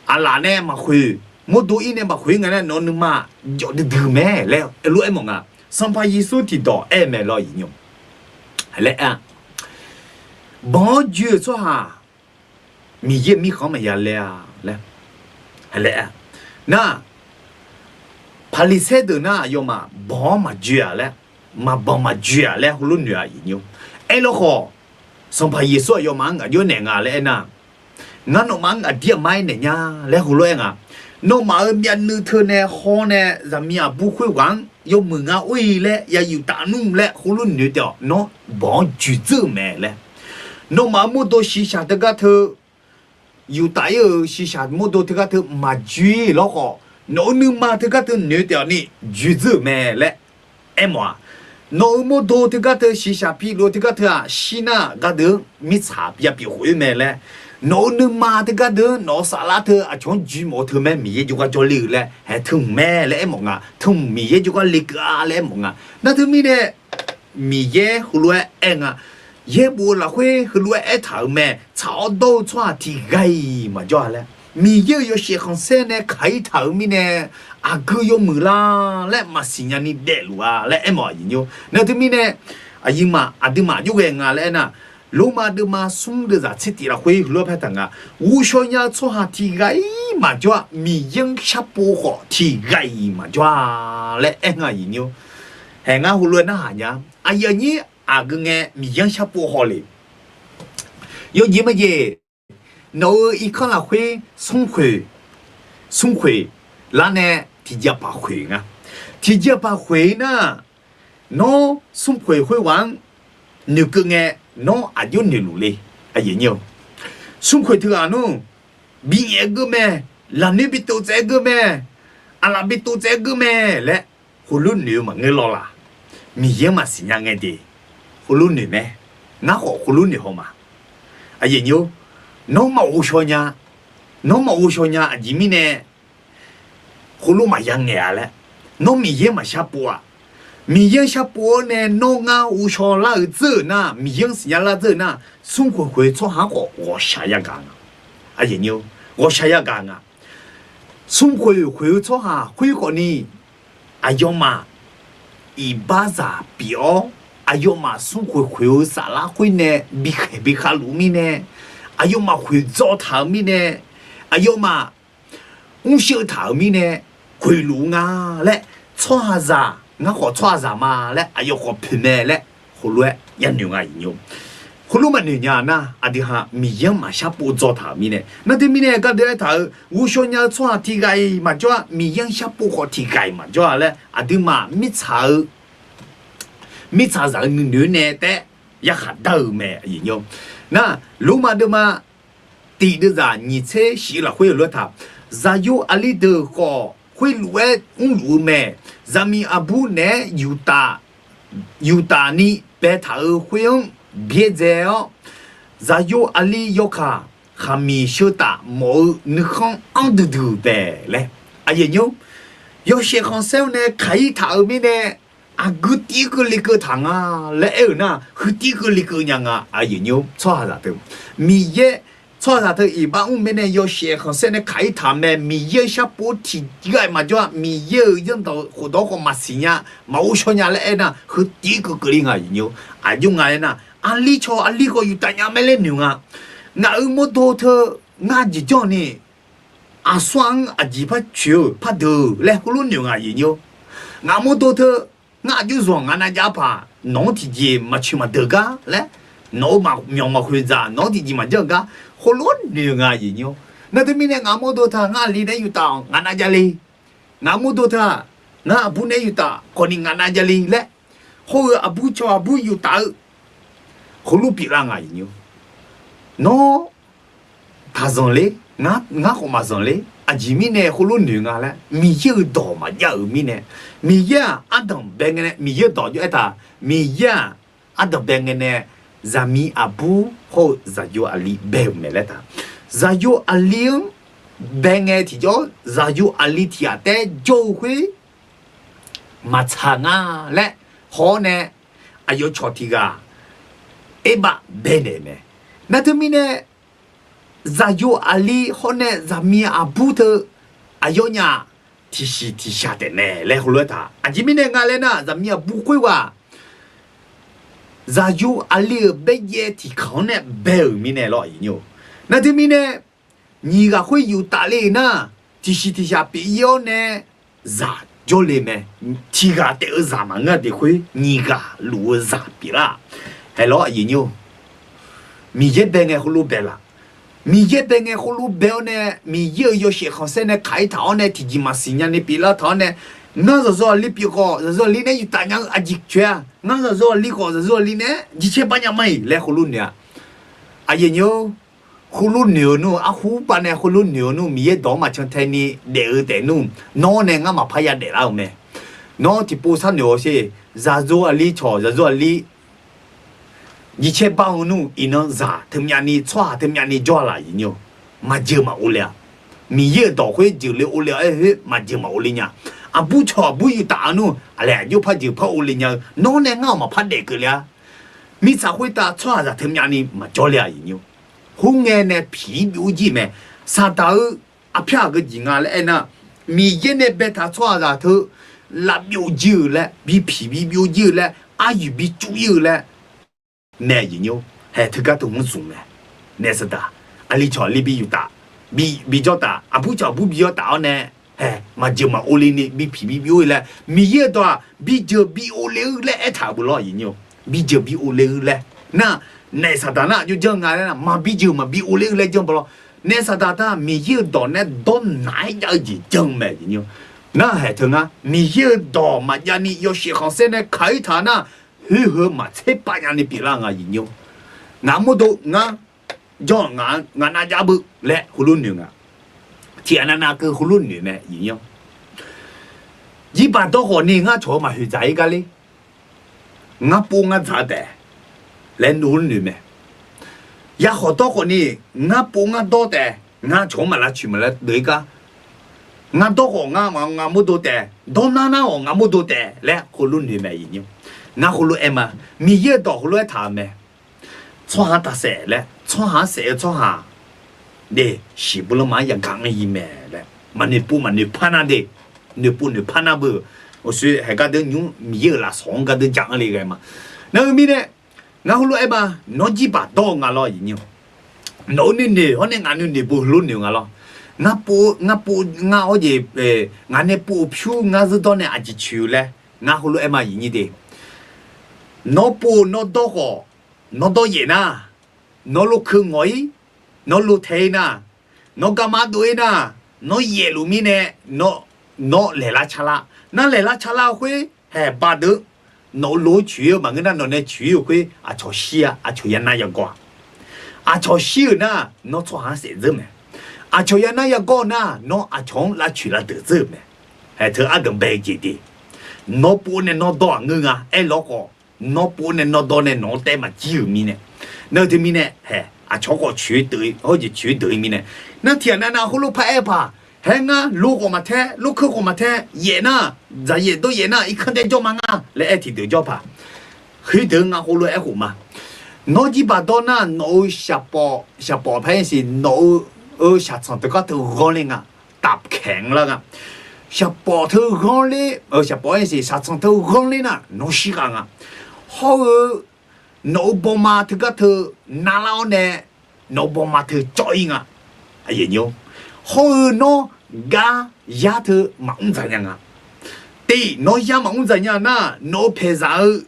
aqlaf nae maqkhoeq, mawrdo-ir nae maqkhoeq-ir nga nar, nawq-eu nuima jawf duidui mae laer heulof aermawf nga. Sanqpaq Yeqsur tiqdawq aer mae lawr aqyuif nyir-or. Laer aer-a, banq-awr joe-euq tsawrhaq Miqyaer-euq mirkhanq-anr maqya le-a laer, laer aer-a. Nar, Paqliqsaer deuq nar aqyawfmaf banq-awr maqjoe-aq laer, maqbanq maqjoe-aq laer heulof noeq-a aqyuif nyir-or. Aerlawr khawf, Sanqpaq Yeqsur aqyawfmaf-anr ngaq jawr naeq nga laer aernar, ngar nawmaf-anr ngaq dir aqmar aernaeq nya laer heulof aer nga. Nawmaf-euq myavnuiv teu nae haw nae zaqmiq aqbur khoerghaq-anr yawmuiq nga or-ir laer ya yuf taf nmr laer heulof noeq taef-awq. Nawr banq-awr joe dzeur-euq mae laer. Nawmaf-euq mawrdo shiqshaq teugar teu, yuf taf-ir-euq shiqshaq mawrdo teugar teu maqjoe lawr khawf, nawq-eu nuima teugar teu noeq taef-awq ni joe dzeur-euq mae laer aermawf-aq. Nawq-eu mawrdo teugar teu shiqshaq piluf-eu teugar teu-aq shir nar gardeuq-anr mirtsaq ya pyeuf khof-ir mae laer, nawq-eu nuima teugar deuq-anr nawq-eu saflar teu aqcawq-anr joe mawf-eu teu mae Miqyaer jawrgar jawrle-eu laer haeq teu hmq mae laer aermawf nga. Teu hmq Miqyaer jawrgar lekeuv-a laer aermawf nga. Nar teumirnae Miqyaer heulof-aer aer nga. Yaerbof-eu lafkhoer heulof-aer aertaq-euq mae, tsaq-awr dawr-eu tsawrhaq tiq ghaq-iq maqjawr-a laer. Miqyaer-euq yawshaef khanqsaer nae kaq-ir taq-euq mirnae, aqgeu yawmuiq la laer maqsiq nyani daefluf-a laer aermawf aqyuif nyir-or. Nar teumirnae aqyuif maf aqduimaf jawrghae nga laer aernar, Lormav deuvma smr deuvzaq tser tif lafkhoer heulof-aer paertaq nga. Ghovshaw nya-eu tsawrhaq tiq ghaq-iq maqjawr-a, Miqyaer-anr sharpov khawf tiq ghaq-iq maqjawr-a laer aer nga aqyuif nyir-or. Haeq ngar heulof-aer narhaq nya. Aqyuif aqnyir aqgeu ngae Miqyaer-anr sharpov haw le. Yawjeq majeq, nawq-euq irkanr lafkhoer smrkhoeq, smrkhoeq lar nae tiqjeq aqpaq khoeq nga. Tiqjeq aqpaq khoeq-ir nar, nawr smrkhoeq khoerghaq-anr noeqkeuv ngae, nawr aqjox noeqluf le. Smrkhoeq teughaq nmr, binyaef-aer geur mae, lafnoer bi tov tsaev-aer geur mae, aqlaf bi tov tsaev-aer geur mae laer heulof noeq-eu maqngeur lawr laq. Miqyaer-anr maqsiq nya ngae de, heulof noeq mae. Ngar khawf heulof noeq haw ma. Nawr maqghovshaw nya, nawr maqghovshaw nya aqjeq mirnae heulof maqya ngaeq-a laer, nawr Miqyaer maqshar pov-aq. Miqyaer-anr shar pov-awr nae nawr ngar ghovshaw lar-eu dzeur-euq nar, Miqyaer-anr siqnya lar dzeur-euq nar, smrkhoeq khoeq-eu tsawrhaq-anr khawf ghawqshaq yagaq nga. Ghawqshaq yagaq nga. Smrkhoeq khoeq-eu tsawrhaq khoer khawfni, aqyawfmaf iqbaxzaq pyeuf-awr, aqyawfmaf smrkhoeq khoeq-eu saflar khoer nae bikhaeq bikhav luf mirnae, aqyawfmaf khoeq dzaw taq-euq mirnae, aqyawfmaf mrsheu taq-euq mirnae, khoeqluf nga laer, tsawrhaqzaq, ngar khawf tsawrhaqzaq ma laer, aqyawf khawf poeq mae laer, heulof-aer yanoeq nga iqnymr. Heulof maqnoeq nya nar, aqdui ha Miqyaer-anr maqshar pov dzaw taq-euq mirnae, nar teumirnae gardeuv aertaq-euq ghovshaw nya-eu tsawrhaq tiqghaq-iq maqjawr-a, Miqyaer-anr shar pov khawf tiqghaq-iq maqjawr-a laer, aqduimaf mirtsaq-eu mirtsaqzaq-eu nuinoeq nae taef-aer yarkhaq dar-eu mae. Nar, Lormav deuvma tiq deuvzaq nyiq tser shif-eu lafkhoer-euq lof-aer taq, Zaqyo aqli deuq khawf khoerlof-aer mrluf-eu mae. Zaqmiq aqbur naeq-aer yuftaf, yuftaf ni baetaq-euq khoer-anr byaerdzae-awr, Zaqyo aqli yawkaq khaqmiq sheu taf mawf-eu nuikhanr anr duidui-euq bae laer. Aqyuif nymr, yawshaef khanqsaer-awr nae kaq-ir taq-euq mirnae, aqgeu tiv keuvle keuv taq nga laer aer-euq nar, heu tiv keuvle keuv nya nga. Aqyuif nymr, tsawrhaqzaq teu, Miqyaer, tsawrhaqzaq teu iqbax mr mirnae yawshaef khanqsaer nae kaq-ir taq mae. Miqyaer-euq sharpov tiqghaq-iq maqjawr-a, Miqyaer-euq zanrdawq khofdawq khawf maqsiq nya, maqghov shaw nya laer aernar, heu tiv keuvle nga. Aqyuif nymr, aqjox nga aernar, aqli cawq aqli khawf yuftaf nya mae laer noeq nga. Ngaq-euq mawrdo teu ngar jeq janrni, aqsur-anr aqjeq par coeq-eu par deuq laer heulof noeq nga. Aqyuif nymr, ngaq mawrdo teu, ngar aqjox zanq ngaq nav jav paq, nawq-anr tiqjeq maqcoeq maqdeuq gar laer, nawq-euq maqmyawq maqkhoeq dzaq nawq-anr tiqjeq maqjanr-eu gar, heulof noeq nga. Aqyuif nymr, nar teumirnae ngaq mawrdo teu-aq ngar aqli naeq-aer yuftaf-awq ngaq nav jav le. Ngaq mawrdo teu-aq ngar aqbur naeq-aer yuftaf khawfni ngaq nav jav le laer, hawr-eu aqbur cawq aqbur yuftaf-eu heulof pyeuflar nga. Aqyuif nymr, nawr taqzanq ler, ngar khawf maqzanq ler. Aqjeq mirnae heulof noeq nga laer, Miqyaer-euq dawq maqjav-euq mirnae, Miqyaer-aq ardanq bae ngae nae, Miqyaer-euq dawq jov-aer taq, Miqyaer-aq ardanq bae ngae nae, zaqmiq aqbur hawr-eu zaqyo aqli bae-euq mae laer taq. Zaqyo aqli-anr bae ngae tiqjawr, zaqyo aqli tiq ghaq taef-aer jawr-eu khoer maqtsaq nga laer haw-awr nae, aqyawf cawq tiq ghaq aerbav baenaeq mae. Nar teumirnae, zaqyo aqli hawr nae zaqmiq aqbur teu aqyawfnyaf tiqsiq tiqshaq taef mae laer heulof-aer taq. Aqjeq mirnae nga laer nar, zaqmiq aqbur khoerghaq zaqyo aqli-euq baerjaev tiqkaq-anr nae bae-euq mirnae lawr. Nar teumirnae, nyiq ghaq khoer yuftaf le-euq nar, tiqsiq tiqshaq pyeuf-ir-awr nae zaq jawrle mae. Tiq ghaq taef-eu zaq maqngeur-a, deq khoer nyiq ghaq luf-eu zaq pyeuflar-aq. Haeqlawr aqyuif nymr, Miqyaer bae ngae heulof bae laf. Miqyaer bae ngae heulof bae-awr nae, Miqyaer-euq yawshaef khanqsaer nae kaq-ir taq-awr nae, tiqjeq maqsiq nyani pyeuflar taq-awr nae, ngar zaqzawr aqli pyeuf khawf zaqzawr aqli nae yuftaf nya-eu aqjeq coeq-a. Ngar zaqzawr aqli khawf zaqzawr aqli nae jiqcaer bar nya ma-iq laer heulof noeq-a. Aqyuif nymr, heulof noeq-eu nmr, arhu bar nae heulof noeq-eu nmr, Miqyaer dawq-anr maqcan tae ni daef-eu taef nmr, nawr nae ngar maqpar yadaef lar-euq mae. Nawr tiqpov sharnoeq-awq sher. Zaqzawr aqli cawq zaqzawr aqli jiqcaer bar-eu nmr, iqnan zaq teumyavni tsawrhaq teumyavni jawr-a laf. Aqyuif nymr, maqjeuq maqov le-a. Miqyaer-euq dawq khoer jeuqle ovle-awr aer khoer maqjeuq maqov le nya. Aqbur cawq aqbur yuftaf-eu nmr, aqlaeq aqjox par jeuq par ovle nya-eu nawr nae ngar-awq maqpar daef keuvle-a. Mirtsaq khoertav tsawrhaqzaq teumyavni maqjawr le-a. Aqyuif nymr, khoerngae nae piq-ir byov-ir jir mae. Saqdaq-eu arpyar aqgeu jeq nga laer aernar, Miqyaer nae baetaq tsawrhaqzaq teu lavbyov jir-eu laer, bipiq bibyov jir-eu laer, aryuif bicuf ir-eu laer mae. Aqyuif nymr, haeq teugar teu mr zmq mae. Naef saqdaq, aqli cawq aqli bi yuftaf, bi bijawr taf, aqbur cawq aqbur bijawr taf-awr nae, haeq maqjeuq maqov le ni bipiq bibyov-ir laer, Miqyaer-euq dawq-aq bijeuq bi ov le-eu laer aertaq-euq beu lawr. Aqyuif nymr, bijeuq bi ov le-eu laer nar, naef saqdaq nar aqjox janr nga laer nar, maqbijeuq maqbi ov le-eu laer janr beu lawr. Naef saqdaq taq Miqyaer-euq dawq nae dawrnaq-aer jav-eu jeq janr-eu mae. Aqyuif nymr, nar haeq teu ngar Miqyaer-euq dawq maqjav ni yawshaef khanqsaer nae kaq-ir taq nar, khoer heu maqtser pav nyani pyeuflar nga. Aqyuif nymr, ngaq mawrdo ngar jawr-aq, ngaq nav jav beu laer heulof noeq nga. Tiqghaq navnav keuv heulof noeq mae. Aqyuif nymr, jirbaq dawr khawf ni ngar cawq-eu maqhoeq dzaq-ir gar ler. Ngar pov ngar dzaq-eu taef laer noeq-eu mae. Yakhawf dawr khawf ni ngar pov ngar dawr taef, ngar cawq-anr maqlavcoeq maqlavdeuv-ir gar. Ngar dawr khawf ngar ngaq mawrdo taef, dawr nar nar-awq ngaq mawrdo taef laer heulof noeq mae. Aqyuif nymr, ngar heulof-aer ma. Miqyaer-euq dawq heulof-aer taq-eu mae. Tsawrhaq taqsaef laer, tsawrhaq-anr saef-eu tsawrhaq de, shiqbulanma-anr yagaq-anr ir mae laer, maqnoeqpov maqnoeqpar nar de, noeqpov noeqpar nar beu. Uqshoe haeq gardeur nymr Miqyaer-euq lafsawq-anr gardeur jaq-anr le ghae ma. Nar-eu mirnae, ngar heulof-aer ma. Nawr jirbaq dawr-eu nga lawr. Aqyuif nymr, nawq-eu nuinoeq hawr nae ngaq nuinoeq beu heulof noeq nga lawr. Ngar pov, ngar pov, ngar awr jeq, ngaq nae pov-eu pyur ngar zeur dawr nae aqjeq coeq-eu laer ngar heulof-aer ma, iqnyir de. Nawr pov-eu nawr dawr khawf, nawr dawr yaef nar, nawr lov keuv ngawq-ir, nawr lov tae-ir nar, nawr garma dov-ir nar, nawr yaefluf mirnae, nawr laeqlar carlar. Nar laeqlar carlar-eu khoer haeq baqdeuv, nawq-euq lof-aer coeq-ir-eu maqngeur nar, nawq nae coeq-ir-euq khoer aqcawq shir-a, aqcawq yanar yagawr-a. Aqcawq shir-euq nar, nawr tsawrhaq-anr saef dzeur mae. Aqcawq yanar yagawr-eu nar, nawr aqcawq-anr lavcoeq lavdeuq dzeur-euq mae. Haeq teu ardanq bae-eu jeq de. Nawr pov nae nawr dawr-aq ngeur nga. Aerlawr khawf, nawr pov nae nawr dawr nae nawq-anr taef maqjir-euq mirnae, nar teumirnae haeq aqcawq khawf coeq deuq-ir, hawr jeq coeq deuq-ir mirnae, nar tiqghaq navnav heulof paq-aer paq, haer ngar lov khawf maqtae, lov keuv khawf maqtae, yaef nar, dzaqyaef dawr yaef nar irkanr daer jawr ma nga laer aer tiqdeuq jawr paq. Khoerdeuq ngar heulof-aer aerkhof ma. Nawr jirbaq dawr nar, nawq-euq shaqpawf, shaqpawf par-aer siq, nawq-eu shaqtsanq teugar teu ghanr ler nga. Tafkaeq-anr lar nga. Shaqpawf teu ghanr ler, shaqpawf-aer siq, shaqtsanq teu ghanr ler nar nawr shir khav nga. Hawr-eu nawq-euq bawma teugar teu narlar-awr nae, nawq-euq bawma teu cawv-ir nga. Hawr-eu nawr gar yar teu maqmr dzaq nya nga. Tiq, nawr yar maqmr dzaq nya nar, nawq-euq paeqzaq-eu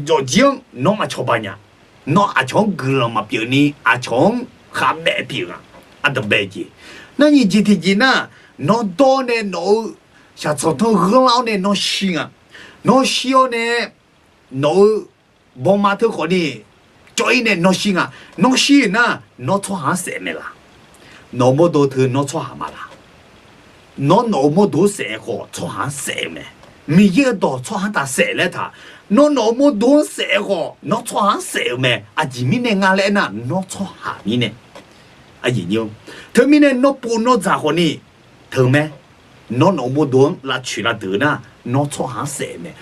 jawqjir-anr nawr maqcawba nya. Nawr aqcawq-anr guiqlanq maqpyeuf ni, aqcawq-anr khavbaef pyeuf nga. Ardanq bae jeq. Nar nyiq jeq tiqjeq nar, nawr dawr nae nawq-eu shaqtsanq teu ghanrlar-awr nae nawr shir nga. Nawr shir-awr nae nawq-eu bawma teu khawf ni cawv-ir nae nawr shir nga. Nawr shir-euq nar, nawr tsawrhaq-anr saef mae laq? Nawq-euq mawrdo teu nawr tsawrhaq ma laq? Nawr nawq-euq mawrdo-anr saef-eu khawf tsawrhaq-anr saef-eu mae. Miqyaer-euq dawq tsawrhaq-anr taq saef laer taq. Nawr nawq-euq mawrdo-anr saef-eu khawf nawr tsawrhaq-anr saef-eu mae. Aqjeq mirnae nga laer aernar, nawr tsawrhaq mirnae. Teumirnae nawr pov nawr dzaq khawf ni teu mae. Nawr nawq-euq mawrdo-anr lavcoeq lavdeuq nar, nawr tsawrhaq-anr saef-eu mae.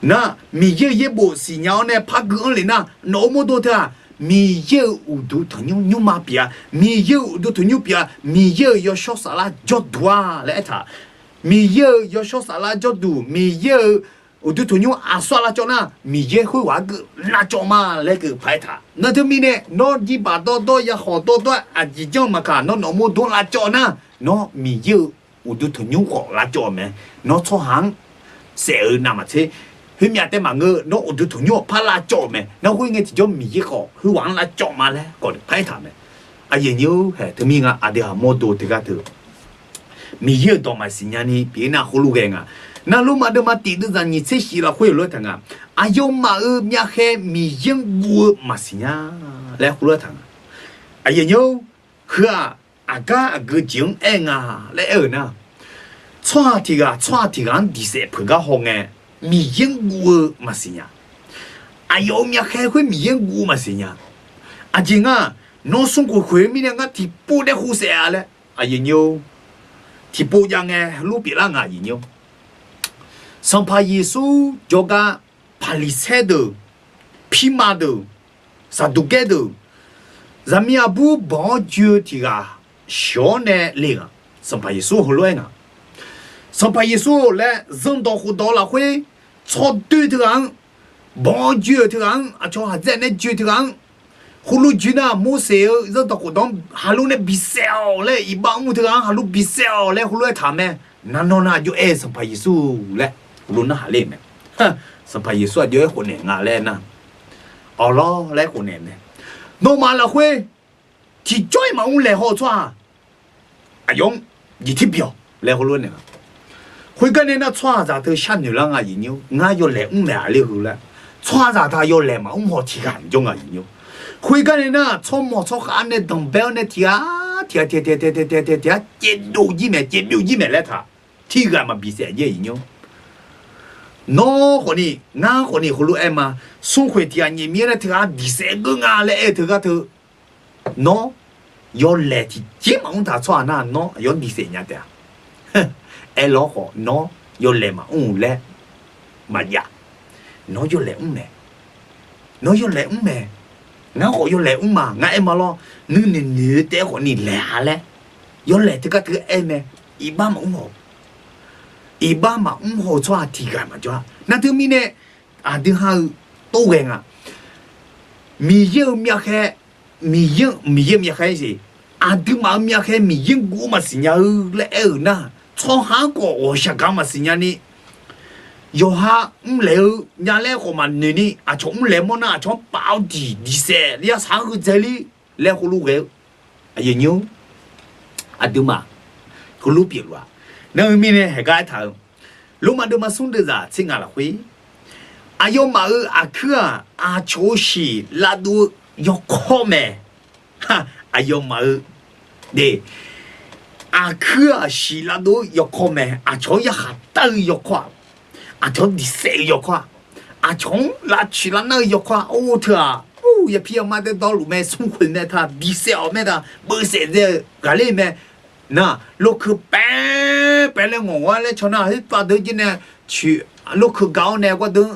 Nar, Miqyaer-euq yaerbof siqnya-awr nae par gui-anr lef nar, nawq-euq mawrdo teu-aq, Miqyaer-euq uqduq tanqnymr nymrma pyeuf-a. Miqyaer-euq uqduq tanqnymr pyeuf-a. Miqyaer-euq yawshawr saflar jawrduq-a laer aertaq. Miqyaer-euq yawshawr saflar jawrduq, Miqyaer-euq uqduq tanqnymr aqsur-aq lavcawv nar, Miqyaer khoerghaq-anr geuv lavcawv ma laer geuv paq-aer taq. Nar teumirnae nawr jirbaq dawr dawr, ya khawq dawr dawr-aer aqjeq janr maqkaq, nawr nawq-euq mawrdo-anr lavcawv nar, nawr Miqyaer-euq uqduq tanqnymr khawf lavcawv-euq mae. Nawr tsawrhaq-anr saef-eu navmaqtser, khoermyav taef maqngeur, nawr uqduq tanqnymr khawf par lavcawv-euq mae. Nar khoerngae tiqjawr Miqyaer khawf khoerghaq-anr lavcawv ma laer khawf paq-aer taq mae. Aqyuif aqnyir-or, haeq teumirnae nga aqdui-aq mawrdo teugar teu Miqyaer-euq dawq maqsiq nyani pyeuf-ir nar heulof ghae nga. Nar Lormav deuvma tiq deuvzaq nyiq tser shif lafkhoer-euq lof-aer taq nga. Aqyawfmaf-euq myavkhaev Miqyaer-anr guv-eu maqsiq nya laer heulof-aer taq nga. Aqyuif aqnyir-or, heu-aq aqgar aqgeu jeq-anr aer nga laer aer-euq nar, tsawrhaq tiq ghaq tsawrhaq tiq ghaq-anr diq saef peuq gar haw ngae, Miqyaer-anr guv-eu maqsiq nya. Aqyawf-euq myavkhaev khoer Miqyaer-anr guv-eu maqsiq nya. Aqjeq nga, nawr smrkhoeq khoeq-eu mirnae ngar tiqpov daer hu saef-a laer, aqyuif aqnyir-or, tiqpov jav ngae lor pyeuflar nga, aqyuif aqnyir-or. Sanqpaq Yeqsur jawrgar Paqliqsaer deuq, pirma deuq, Saqduqgaer deuq, zaqmiq aqbur banq-awr joe-eu tiq ghaq sheuq-awr nae le nga. Sanqpaq Yeqsur heulof-aer nga. Sanqpaq Yeqsur laer zanrdawq khofdawq lafkhoer tsawrdoer teughaq-anr, banq-awr joe-euq teughaq-anr, aqcawq haqdzaeq nae joe teughaq-anr, heulof joe nar Morseq-euq zanrdawq khofdawq-anr haqlo nae bisaef-awq laer, iqbax mr-eu teughaq-anr haqlo bisaef-awq laer heulof-aer taq mae. Nar nawr nar aqjox aer-eu Sanqpaq Yeqsur laer heulof narhaq ler-eu mae. Sanqpaq Yeqsur aqjox aer khofnaeq nga laer nar, awqlawr laer khofnaeq mae. Nawmaf lafkhoer tiqjawr-iq maqmr laeq haw-eu tsawrhaq aqyawf-anr jeqtir bi-awq laer heulof naeq nga. Khoergar nae nar tsawrhaqzaq teu sharnoeq lar nga, aqyuif aqnyir-or, ngar yawlaeq mr maeq-a laer heu laer. Tsawrhaqzaq taq yawlaeq maqmr haw tiq ghaq maqjawr nga, aqyuif aqnyir-or. Khoergar nae nar tsawrmawq tsawrkhav nae danqbae-awr nae tiq ghaq tiq ghaq tiq ghaq tiq ghaq tiq ghaq tiq ghaq tiq ghaq caevdov jir maeq, caevdov jir maeq laer taq, tiq ghaq maqbi saef-a jeq, aqyuif aqnyir-or. Nawr khawfni ngar khawfni heulof-aer ma. Smrkhoeq tiq ghaq nyiq mir-aer nar teughaq diq saef geur nga laer aer-eu teugar teu, nawr yawlaeq tiqjeq maqmr taq tsawrhaq nar nawr aqyawf-anr diq saef nya taef-a. Aerlawr khawf nawr yawlaeq maqmr-eu laer maqjav. Nawr yawlaeq mr mae. Nawr yawlaeq mr mae. Ngar khawf yawlaeq mr ma, ngar aer ma lawr. Nuinoeq noeq-eu taef-aer khawfni laeq-a laer yawlaeq teugar teu aer mae. Iqbax maqmr haw. Iqbax maqmr haw-eu tsawrhaq tiq ghaq maqjawr-a. Nar teumirnae aqdui ha-eu tov ghae nga. Miqyaer-euq myavkhaev, Miqyaer, Miqyaer-euq myavkhaev-ir siq. aqduimaf-euq myavkhaev Miqyaer guv-eu maqsiq nya-eu laer aer-euq nar, tsawrhaq-anr khawf ghawqshaq gaq maqsiq nya ni, yawqha mrlaeq-eu nya laer khawf maqnoeq ni, aqcawq mrlaeq mawrnar aqcawq-anr pav-eu diq diqsaef yasaq-anr heudzae ler laer heulof ghae-eu, aqyuif nyir-or, aqduimaf heulof pyeufluf-a. Nar-eu mirnae haeqgar aertaq-eu, Lormav deuvma smr deuvzaq tser ngaq lafkhoer, aqyawfmaf-euq aqkuir-aq, aqcawq-euq shiq lavdov-eu yawkawr mae. Aqyawfmaf-euq de, aqkuir-aq shiq lavdov-eu yawkawr mae. Aqcawq-anr yarkhaq dar-eu yawkawr-aq, aqcawq-anr diqsaef-eu yawkawr-aq, aqcawq-anr lavcoeq lavnar-eu yawkawr-aq, or teu-aq, or yapir yama dae dawrluf mae, smrkhoeq mae ta, diqsaef-awq mae ta, beuvsaef dzae-eu ghaqler mae. Nar, lorkeuv paev paev laer ngawq-ar laer caw nar, khoerpav deuq jir nae coeq, lorkeuv ga-awr nae gawrdeuq,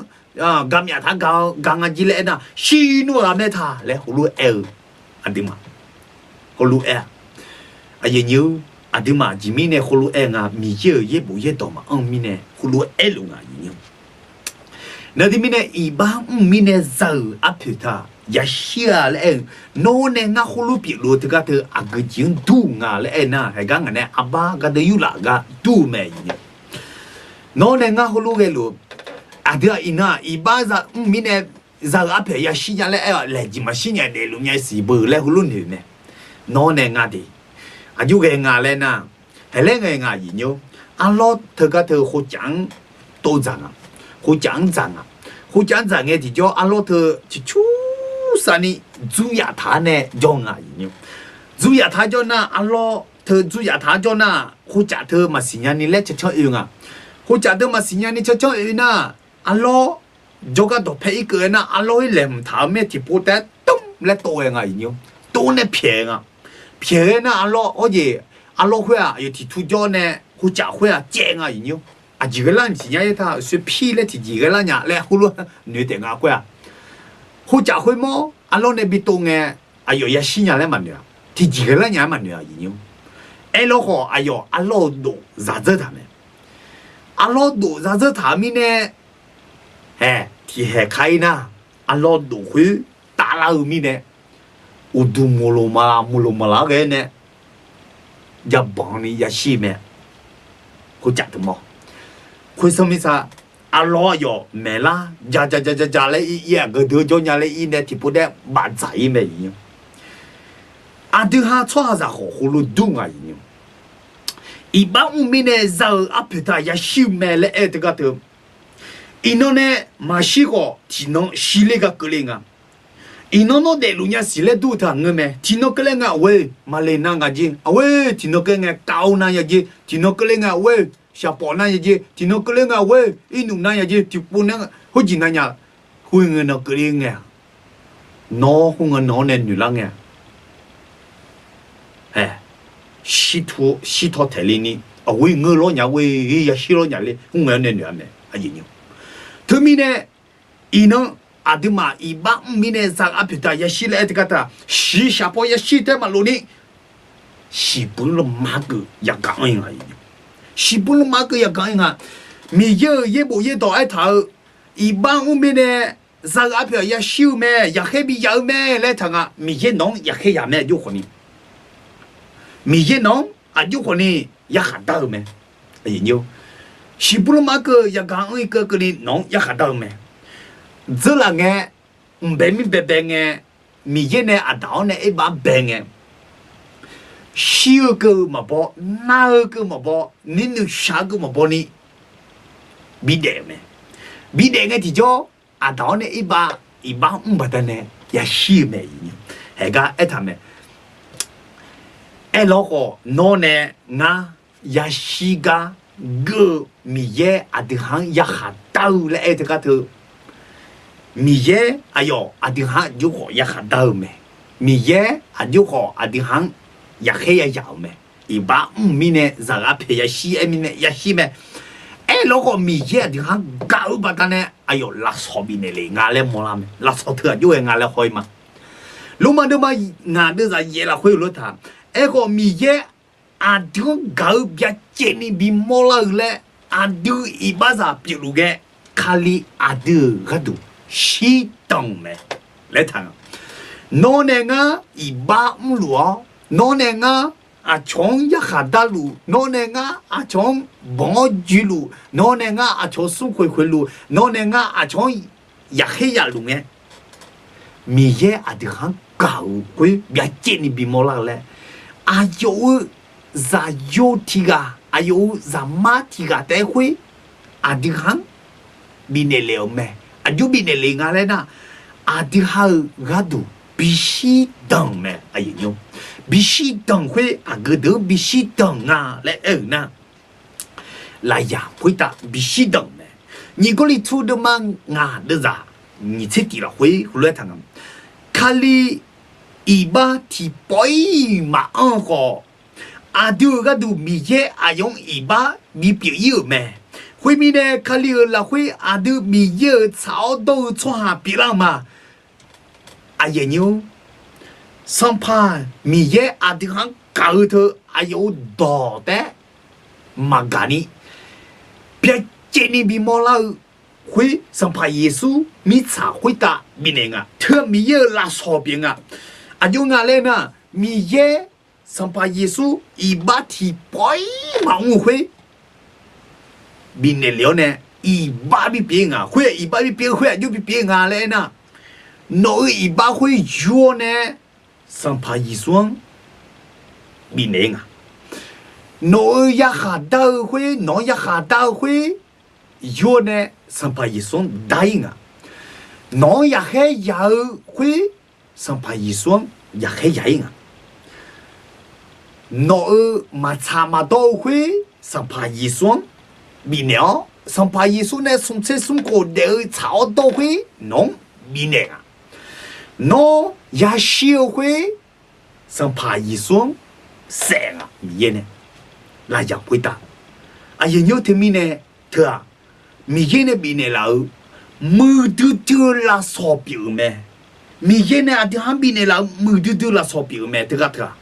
gamyaf taq-anr ga-eu ga nga jir laer aernar, shirnur ghaq mae ta laer heulof-aer aer-eu, aqduimaf heulof-aer-a. Aqyuif nyir-or, aqduimaf aqjeq mirnae heulof-aer nga, Miqyaer-euq yaerbof yaerdawq maqanr-eu mirnae heulof-aer aerluf nga, aqyuif nyir-or. Nar teumirnae iqbax mr mirnae za-euq arpoeq taq yashir-a laer aer-eu, nawr nae ngar heulof pyeufluf-eu teugar teu aqgeu jeq-anr dur nga laer aer nar, haeqgar ngaq nae arbar gardeuv yurlaf gar dur-eu mae, aqyuif nyir-or. Nawr nae ngar heulof ghaeluf-eu, aqdui-aq iqnan-aq iqbax za mr mirnae za-euq arpoeq yashir nya laer aer-awq, laeqjeq maqshir nya daefluf nya siq beu laer heulof noeq mae. Nawr nae nga de, aqjox ghae nga laer nar, haeq laer ngae nga, aqyuif nyir-or. Arlawr teugar teu khovcaf-anr tov dzaq nga, khovcaf-anr dzaq nga. Khovcaf-anr dzaq ngae tiqjawr arlawr teu ciqcur sar ni dzuryaf taq-ar nae jawr nga, aqyuif nyir-or. Dzuryaf taq-ar jawr nar, arlawr teu dzuryaf taq-ar jawr nar, khovcaf teu maqsiq nya ni laer cancanr oe nga. Khovcaf teu maqsiq nya ni cancanr oe nar, arlawr jawrgar dawqpae irkeuv-aer nar, arlawr-ir laeqhmq taq-eu mae tiqpov taef-aer tmr laer tov ghae nga, aqyuif nyir-or. Tov nae pyaeq nga. Pyaeq ghae nar arlawr, arjeq arlawr khoer-aq, aqyawf tiqtu jawr nae khovcaf khoer-aq caev nga, aqyuif nyir-or. Aqjeq ghae lar-aq siqnya-ir ta, soeqpir laer tiqjeq ghae lar nya laer heulof noeq taef nga khoer-aq. Khovcaf khoer mawr arlawr nae bitov ngae, aqyawf yashir nya laer maqnoeq-a. Tiqjeq ghae lar nya-aer maqnoeq-a, aqyuif nyir-or. Aerlawr khawf aqyawf arlawr-euq dof zaqdzeur taq mae. Arlawr dof zaqdzeur taq-eu mirnae, haeq tiqhaeq kar-ir nar, arlawr dof khoer tavlar-eu mirnae, uqduq maqloq maqlaq maqloq maqlaq-aer ghae nae jabanq ni yashir mae. Khovcaf teu mawr, khoer sanr mirtsa, arlawr aqyawf maeqlar ja ja ja ja ja laer ir ir-aq, geudeuq jawr nya laer ir nae tiqpov taef-aer bafdzaq-ir mae, aqyuif nyir-or. Aqdui ha tsawrhaqzaq khawf heulof dur nga, aqyuif nyir-or. Iqbax mr mirnae za-euq arpoeq taq yashir-eu mae laer aer-eu teugar teu, iqnan nae maqshir khawf tiqnan shirler gar keuvle nga. Iqnan nawr daefluf nya siq laer dur-eu teu-aq ngeur mae. Tiqnan keuvle ngae, aqghoer maqle nar nga jer, aqghoer tiqnan keuvle ngae kav-awr nar ya jer, tiqnan keuvle ngae aqghoer shaqpawf nar ya jer, tiqnan keuvle ngae aqghoer irnuf nar ya jer, tiqpov nar khoerjeq nar nya, khoerngae nan keuvle ngae-aq, nawr khoerngae nan-awr nae noeqlar ngae-aq, shirtaw taeq le ni, aqghoer ngeur lawr nya, ghoer yashir lawr nya le, khoerngae-awr nae noeq-a mae, aqyuif nyir-or. Teumirnae, iqnan aqduimaf iqbax mr mirnae za-euq arpoeq taq yashir laer aer teugar teu-aq, shiqshaq paw yashir taef-aer maqlof ni, shiqbuir lanma keuv yagaq anr-ir nga. Shiqbuir lanma keuv yagaq anr-ir nga. Miqyaer-euq yaerbof yaerdawq aertaq-eu, iqbax mr mirnae za-euq arpoeq yashir-eu mae, yaqkhaer bi yaf-eu mae laer aertaq nga. Miqyaer nawq-anr yaqkhaer yaf mae, aqjox khawf ni. Miqyaer nawq-anr aqjox khawf ni yarkhaq dar-eu mae. Shiqbuir lanma keuv yagaq anr-ir keuv keuvni nawq-anr yarkhaq dar-eu mae. Dzeurlaf ngae, mqbae mir baebae ngae, Miqyaer nae aqdaq-awr nae aerbav bae ngae, shir-eu keuv maqbaw, nar-eu keuv maqbaw, nuinoeq shaq-eu keuv maqbaw ni bidaef-eu mae. Bidaef ngae tiqjawr, aqdaq-awr nae aerbav, iqbax mr baqdanae yashir-eu mae. Haeqgar aertaq mae. Aerlawr khawf nawr nae ngar yashir gar geur-eu Miqyaer aqdui ha-anr yarkhaq dar-eu laer aer-eu teugar teu, Miqyaer aqyawf aqdui ha-anr aqjox khawf yarkhaq dar-eu mae. Miqyaer aqjox khawf aqdui ha-anr yaqkhaer yayaq-euq mae. Iqbax mr mirnae za-euq arpoeq yashir aer mirnae yashir mae. Aerlawr khawf Miqyaer aqdui ha-anr gaq-eu baqdanae aqyawf lafsawq bifnaeq le nga laer mawrlar mae. Lafsawq teu aqjox ghae nga laer haw-ir ma. Lormav deuvma ngaq deuvzaq yaef lafkhoer-euq lof taq. Aerkhawf Miqyaer aqdui-anr gaq-eu byacaevni bimawr lar-eu laer, aqdui iqbaxzaq pyeufluf ghae, Kali aqdui-euq gharduq shirdan-euq mae laer taq nga. Nawr nae ngar iqbax mrluf-awr, Nawr nae ngar aqcawq-anr yarkhaq darluf, nawr nae ngar aqcawq-anr banq-awr joeluf, nawr nae ngar aqcawq smrkhoeq khoeqluf, nawr nae ngar aqcawq-anr yaqkhaer yaqluf ngae, Miqyaer aqdui khaq-anr gaq-euq khoer byacaevni bimawr lar-eu laer, aqyawf-euq zaqyo tiq ghaq, aqyawf-euq zaqmar tiq ghaq taef-aer khoer aqdui khaq-anr bifnaeq lef-euq mae. Aqjox bifnaeq lef nga laer nar, aqdui ha-euq gharduq bishir danq mae. Bishir danq khoer aqgeu deuq-anr bishir danq nga laer aer-euq nar, lafyaq khoertav bishir danq mae. Nyiq Gawrliqtu deuvma ngaq deuvzaq nyiq tser tiq lafkhoer heulof-aer taq nga, Kali iqbax tiqpawf-ir maqanr-eu khawf, aqdui-euq gharduq Miqyaer aqyawf-anr iqbax bipyeuf-ir-euq mae. Khoermirnae, Kali-euq lafkhoer aqdui Miqyaer-euq tsaq-awr dawr-eu tsawrhaq pyeuflar-eu ma. Aqyuif aqnyir-or, Sanqpaq Miqyaer aqdui khaq-anr gaq-eu teu aqyawf-euq dawq taef-aer maqgaq ni, byacaevni bimawr lar-eu khoer, Sanqpaq Yeqsur mirtsaq khoertav bifnaeq nga. Teu Miqyaer-euq lafsawq pyeuf nga. Aqjox nga laer nar, Miqyaer Sanqpaq Yeqsur iqbax tiqpawf-ir maqmr-eu khoer bifnaeq lef-awr nae, iqbax bipyeuf nga. Khoer iqbax bipyeuf-eu khoer aqjox bipyeuf nga laer aernar, nawq-euq iqbax khoer yur-awr nae Sanqpaq Yeqsur-anr bifnaeq-ir nga. Nawq-euq yarkhaq dar-eu khoer, nawq-anr yarkhaq dar-eu khoer yur-awr nae Sanqpaq Yeqsur-anr dar-ir nga. Nawq-anr yaqkhaer yaq-eu khoer, Sanqpaq Yeqsur-anr yaqkhaer yaq-ir nga. Nawq-euq maqtsaq maqdawr-eu khoer, Sanqpaq Yeqsur-anr bifnaeq-awr, Sanqpaq Yeqsur nae smq tser smr khof daef-eu tsaq-awr dawr-eu khoer nawq-anr bifnaeq nga. Nawr yashir-eu khoer, Sanqpaq Yeqsur-anr saef nga. Miqyaer nae lafyaq khoertav, aqyuif aqnyir-or, teumirnae teu-aq, Miqyaer nae bifnaeq laf-euq muiqdui dui-eu lafsawq pyeuf-euq mae. Miqyaer nae aqdui ha-anr bifnaeq laf-euq muiqdui dui-eu lafsawq pyeuf-euq mae. Teughaq teu-aq,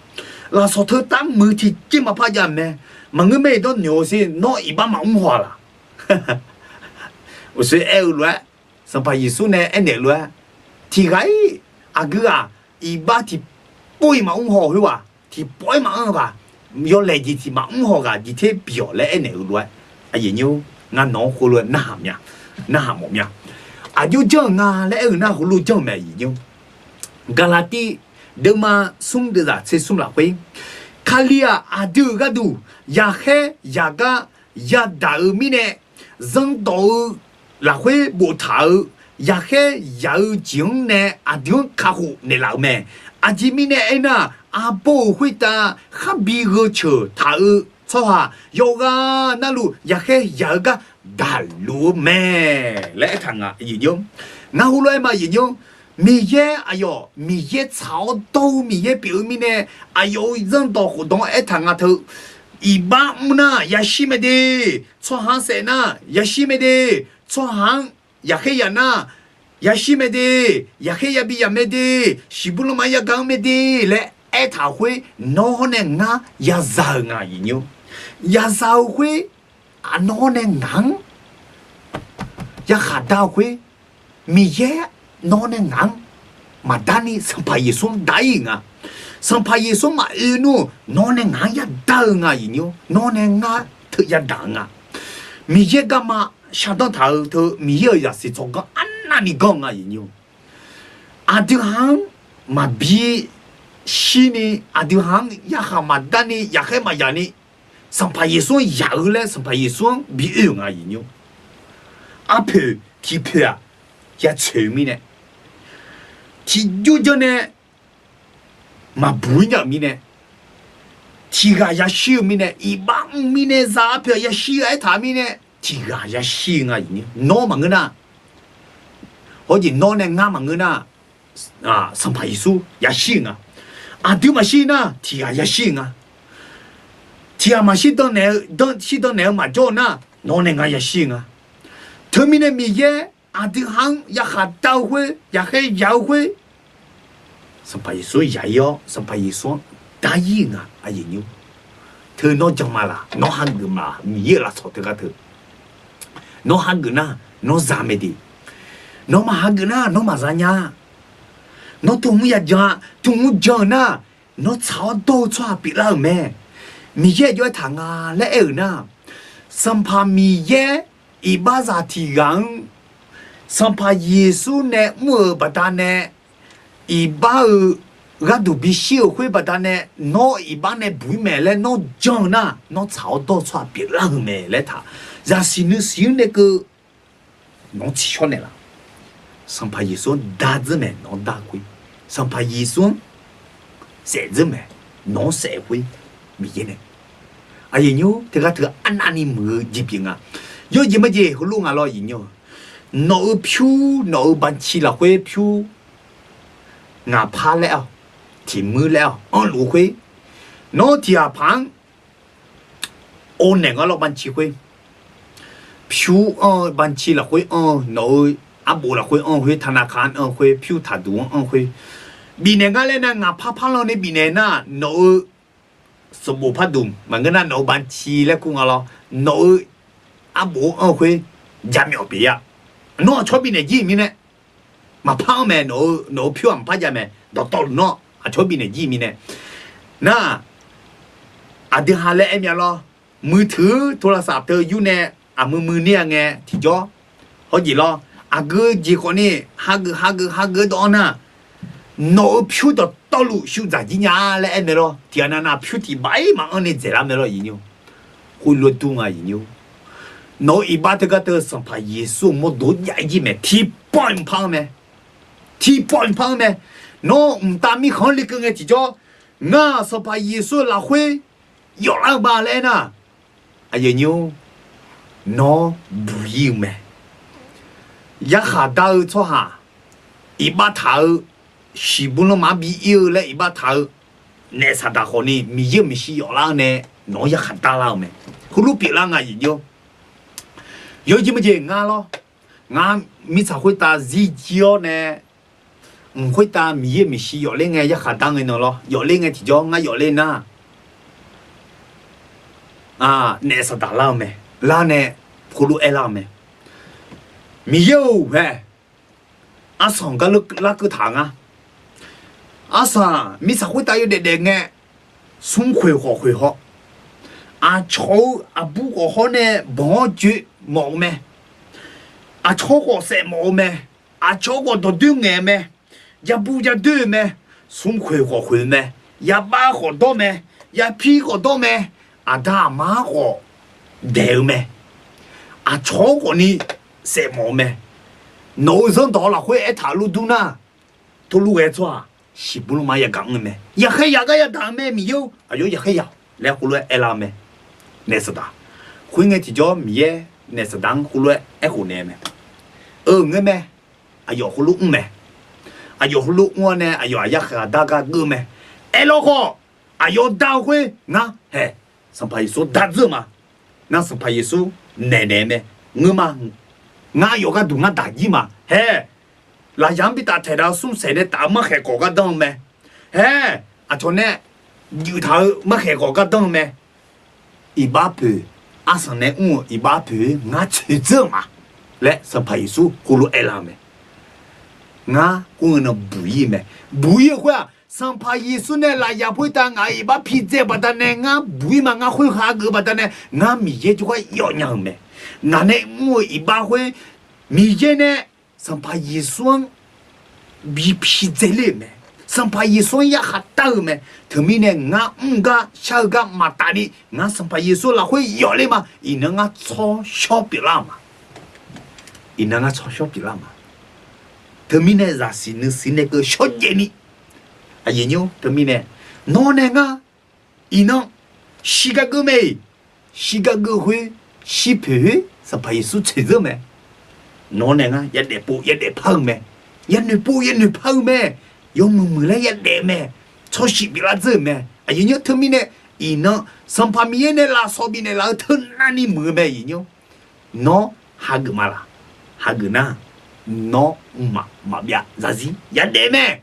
lafsawq teu tar muiq tiqjeq maqpar jav-euq mae. Maqngeur mae, dawr noeq-awr sher, nawr iqbax maqmr haw-a laq? Uqshoe aer-eu lof-aer, Sanqpaq Yeqsur nae aernaeq-eu lof-aer, tiqghaq-ir aqgeu-aq, iqbax tiqpov-iq maqmr haw-eu khoerghaq, tiqpov-ir maqanr-eu ghaq, yawlaeq jeq tiq maqmr haw ghaq jeq ter bi-awq laer aernaeq-eu lof-aer, aqyuif aqnyir-or, ngar nawq-anr khoerlof-aer narhaq mya, narhaq mawf mya. Aqjox janr-euq nga laer aer-eu nar, heulof janr-eu mae, aqyuif aqnyir-or. Gaqlaqtiv deuvma smr deuvzaq tser smr lafkhoer, Kali-aq aqdui-euq gharduq yaqkhaer yaqgar yadaq-euq mirnae, zanrdawq-eu lafkhoer boftaq-eu yaqkhaer yaq-eu jeq-anr nae aqdui-anr kakhof naeqlaf-euq mae. Aqjeq mirnae aernar, arbawr-euq khoertav kharbi gheu ceuq taq-eu tsawrhaq yawqghaq navluf yaqkhaer yaq-eu gar daqluf-eu mae laer aertaq nga. Ngar heulof-aer ma, aqyuif aqnyir-or, Miqyaer aqyawf Miqyaer tsaq-awr dawr-eu Miqyaer pyeuf-eu mirnae, aqyawf-euq zanrdawq khofdawq-anr aertaq nga teu, iqbax mr nar yashir mae de, tsawrhaq-anr saef nar yashir mae de, tsawrhaq-anr yaqkhaer yaq nar yashir mae de, yaqkhaer yabi yaq mae de, shiqbur lanma-anr yagaq-anr mae de laer aertaq-euq khoer, nawr hawr nae ngar yaza-eu nga, aqyuif aqnyir-or. Yaza-eu khoer, nawr hawr nae ngaq-anr yarkhaq dar-eu khoer, Miqyaer nawr nae ngaq-anr maqdar ni Sanqpaq Yeqsur-anr dar-ir-euq nga. Sanqpaq Yeqsur maqoe nmr-euq nawr nae ngaq-anr yadar-eu nga, aqyuif aqnyir-or. Nawr nae ngar teu yadaq-eu nga. Miqyaer garma shardanr taq-eu teu, Miqyaer-euq zaqsiq tsawrganr arnavni ganr-eu nga, aqyuif aqnyir-or. Aqdui ha-anr maqbi shirni, aqdui ha-anr yarkhaq maqdar ni, yaqkhaer maqyaq ni, Sanqpaq Yeqsur-anr yaq-eu laer Sanqpaq Yeqsur-anr bi oe-euq nga, aqyuif aqnyir-or. Arpoeq tiqpoeq-aq yatsoeq-eu mirnae, tiqjur janr nae maqbuq-ir nya-euq mirnae, tiqghaq yashir-eu mirnae, iqbax mr mirnae, za arpoeq-aq yashir-eu aertaq-eu mirnae, tiqghaq yashir-eu nga, aqyuif aqnyir-or. Nawr maqngeur nar, hawr jeq nawr nae ngar maqngeur nar, Sanqpaq Yeqsur yashir-eu nga. Aqdui maqshir nar tiqghaq yashir-eu nga. Tiqghaq maqshir dannaeq-eu, shirdan naeq-eu maqjawr-eu nar, nawr nae ngar yashir-eu nga. Teumirnae Miqyaer aqdui ha-anr yarkhaq dar-eu khoer, yaqkhaer yaq-eu khoer, Sanqpaq Yeqsur yaq-ir-awr Sanqpaq Yeqsur-anr dar-ir-eu nga, aqyuif aqnyir-or. Teu nawr jan ma laq, nawr hageuf ma laq, Miqyaer-euq lafsawq teugar teu. Nawr hageuf nar, nawr za mae de. Nawr maq hageuf nar, nawr maqza nya. Nawr tmq mr ya jan, tmq mr jan-euq nar, nawr tsaq-awr dawr-eu tsawrhaq pyeuflar-euq mae. Miqyaer aqjox aertaq nga laer aer-euq nar, Sanqpaq Miqyaer iqbaxzaq tiq ghaq-anr Sanqpaq Yeqsur nae mr-euq baqdanae, iqbax-euq gharduq bishir-euq khoer baqdanae, nawr iqbax nae buq-ir mae laer nawr jan-eu nar, nawr tsaq-awr dawr-eu tsawrhaq pyeuflar-euq mae laer taq. Zaqsiq nuisiq-anr nae keuv nawq-anr tsiqshawr naeqlaf. Sanqpaq Yeqsur-anr dardzeur mae, nawq-anr dar khoer. Sanqpaq Yeqsur-anr saefdzeur mae, nawq-anr saef khoer. Miqyaer nae, aqyuif nymr teugar teu arnavni muiq-eu jeq pyeuf nga. Yawjeq majeq heulof nga lawr, aqyuif nymr-eu, nawq-euq pyur, nawq-euq banqci lafkhoer pyur, ngaqpar laer-awq, tiqmuir laer-awq, anrluf-eu khoer, nawr tiqghaq paq-anr ov naeq nga lawr, banqci khoer. Pyur anr-eu, banqci lafkhoer anr-eu, nawq-euq arbof lafkhoer anr-eu khoer, taqnaqkaq anr-eu khoer, pyur taqduq-anr anr-eu khoer, bifnaeq nga laer nar, ngaqpar parlan ni bifnaeq nar, nawq-euq sanqbof parduq maqngeur nar, nawq-euq banqci laer kur nga lawr, nawq-euq arbof-anr anr-eu khoer, jaqmyawf pyeuf-a. Nawr aqcawq bifnaeq jir mirnae, maqpar-anr mae, nawq-euq pyur-aq maqpar jav mae, dawqtawvluf nawr aqcawq bifnaeq jir mirnae. Nar, aqdui ha laer aer mya lawr, muiqteuq-eu tov lavsav teu yur nae aqmui mui nir-a ngae tiqjawr, hawjeq lawr, aqgeu jeq khawf ni, hageuf hageuf hageuf dawv-anr nar, nawq-euq pyur dawqtawvluf shuv dzaq jir nya laer aer mae lawr. Tiqghaq nav nav pyur tiq baf-ir maqanr ni dzaeqlar mae lawr, aqyuif nymr. Khoerlof-aer dur nga, aqyuif nymr. Nawq-euq iqbax teugar teu Sanqpaq Yeqsur-euq mawrdo jav-ir jir mae, tiq pawv-iq mqpar-anr mae. Tiq pawv-iq mqpar-anr mae. Nawr mqtav mirkhanq-anr lekeuv ngae tiqjawr, ngar Sanqpaq Yeqsur-eu lafkhoer yawflar-eu ma laer aer nar, aqyuif nymr, nawr buq-ir-eu mae. Yarkhaq dar-eu tsawrhaq, iqbax taq-eu, shiqbur lanma bi-ir-eu laer iqbax taq-eu, naef saqdaq khawf ni Miqyaer-euq maeqshi yawflar-eu nae, nawq-anr yarkhaq darlar-eu mae. Heulof pyeuflar nga, aqyuif nymr. Yawjeq majeq ngar lawr, ngar mirtsaq khoertav zirjir-awr nae, mq khoertav Miqyaer-euq maeqshi yawfler ngae yarkhaq dar ngae nan lawr, yawfler ngae tiqjawr ngar yawfler nar, naef saqdaq lar-eu mae, lar nae heulof aerlar-eu mae. Miqyaer-or hae, arsanq gar larkeuv taq-eu nga. Arsanq mirtsaq khoertav yawdaef daef ngae, smrkhoeq khawf khoeq haw, aqcawq-eu aqbur khawf hawr nae banq-awr joe mawf-eu mae. Aqcawq khawf saef mawf-eu mae. Aqcawq khawf dawqdoer ngaeq-eu mae. Yabu yadoer-eu mae. Smrkhoeq khawf khoeq mae. Yabav khawf dawr mae. Yapir khawf dawr mae. Aqda aqma khawf daeq-eu mae. Aqcawq-anr khawf ni saef mawf-eu mae. Nawq-euq zanrdawq lafkhoer aertaq lof dur nar, tov luf ghae tsawrhaq shiqbur lanma yagaq mr-eu mae. Yaqkhaer yaq gar yadaq-eu mae, Miqyaer-or, aqyawf yaqkhaer yaq laer heulof-aer aerlar-eu mae. Naef saqdaq. Khoerngae tiqjawr Miqyaer naef saqdaq-anr heulof-aer aerkhof naeq-eu mae. Eu, ngeur mae. Aqyawf heulof mr mae. Aqyawf heulof mr-awr nae aqyawf-aq yarkhaq dar gar geur mae. Aerlawr khawf, aqyawf dar-eu khoer ngar hae, Sanqpaq Yeqsur dardzeur ma. Ngar Sanqpaq Yeqsur naeqnaeq mae. Ngeur ma. Ngar aqyawf gharduq ngar daq jir ma. Hae, lafyaq-anr bi taf taeq daq-eu smr saeq nae taf-eu markhaeq khawf gardanr-eu mae. Hae, aqcawq nae juif taq-eu markhaeq khawf gardanr-eu mae. Iqbax poeq, arsanq nae mr-euq iqbax poeq ngar tsoeqdzeur-eu ma laer Sanqpaq Yeqsur heulof aerlar-eu mae. Ngar khoerngae nan buq-ir-eu mae. Buq-ir-eu khoer-aq, Sanqpaq Yeqsur nae lafyaq poertav ngaq-euq iqbax pidzae-eu baqdanae ngar buq-ir ma. Ngar khoer hageuf-eu baqdanae ngar Miqyaer jawrgar yawfnya-euq mae. Ngaq nae mr-euq iqbax khoer Miqyaer nae Sanqpaq Yeqsur-anr bi pidzae ler-euq mae. Sanqpaq Yeqsur-anr yarkhaq dar-eu mae. Teumirnae ngar mr gar shar-eu gar maqtaf ni ngar Sanqpaq Yeqsur lafkhoer yawf ler ma. Iqnan ngar tsawrshawr pyeuflar-eu ma. Iqnan ngar tsawrshawr pyeuflar-eu ma. Teumirnae zaqsiq nuisiq nae keuv shawrjaev ni. Aqyuif nymr, teumirnae nawr nae ngar iqnan shirgar geur mae-iq. Shirgar geur khoer, shir poeq khoer Sanqpaq Yeqsur tsoeqdzeur mae. Nawr nae ngar yadaef pov yadaef par-eu mae. Yanoeq pov yanoeq par-eu mae. Yawmuiq muiq laer yadaef mae. Tsawrshif biflar dzeur-euq mae. Aqyuif nymr, teumirnae iqnan Sanqpaq Miqyaer nae lafsawq bifnaeq laf-eu teu navni muiq-eu mae, aqyuif nymr. Nawr hageuf ma laq? Hageuf nar, nawr mqmaq maqbyav zarzir yadaef mae.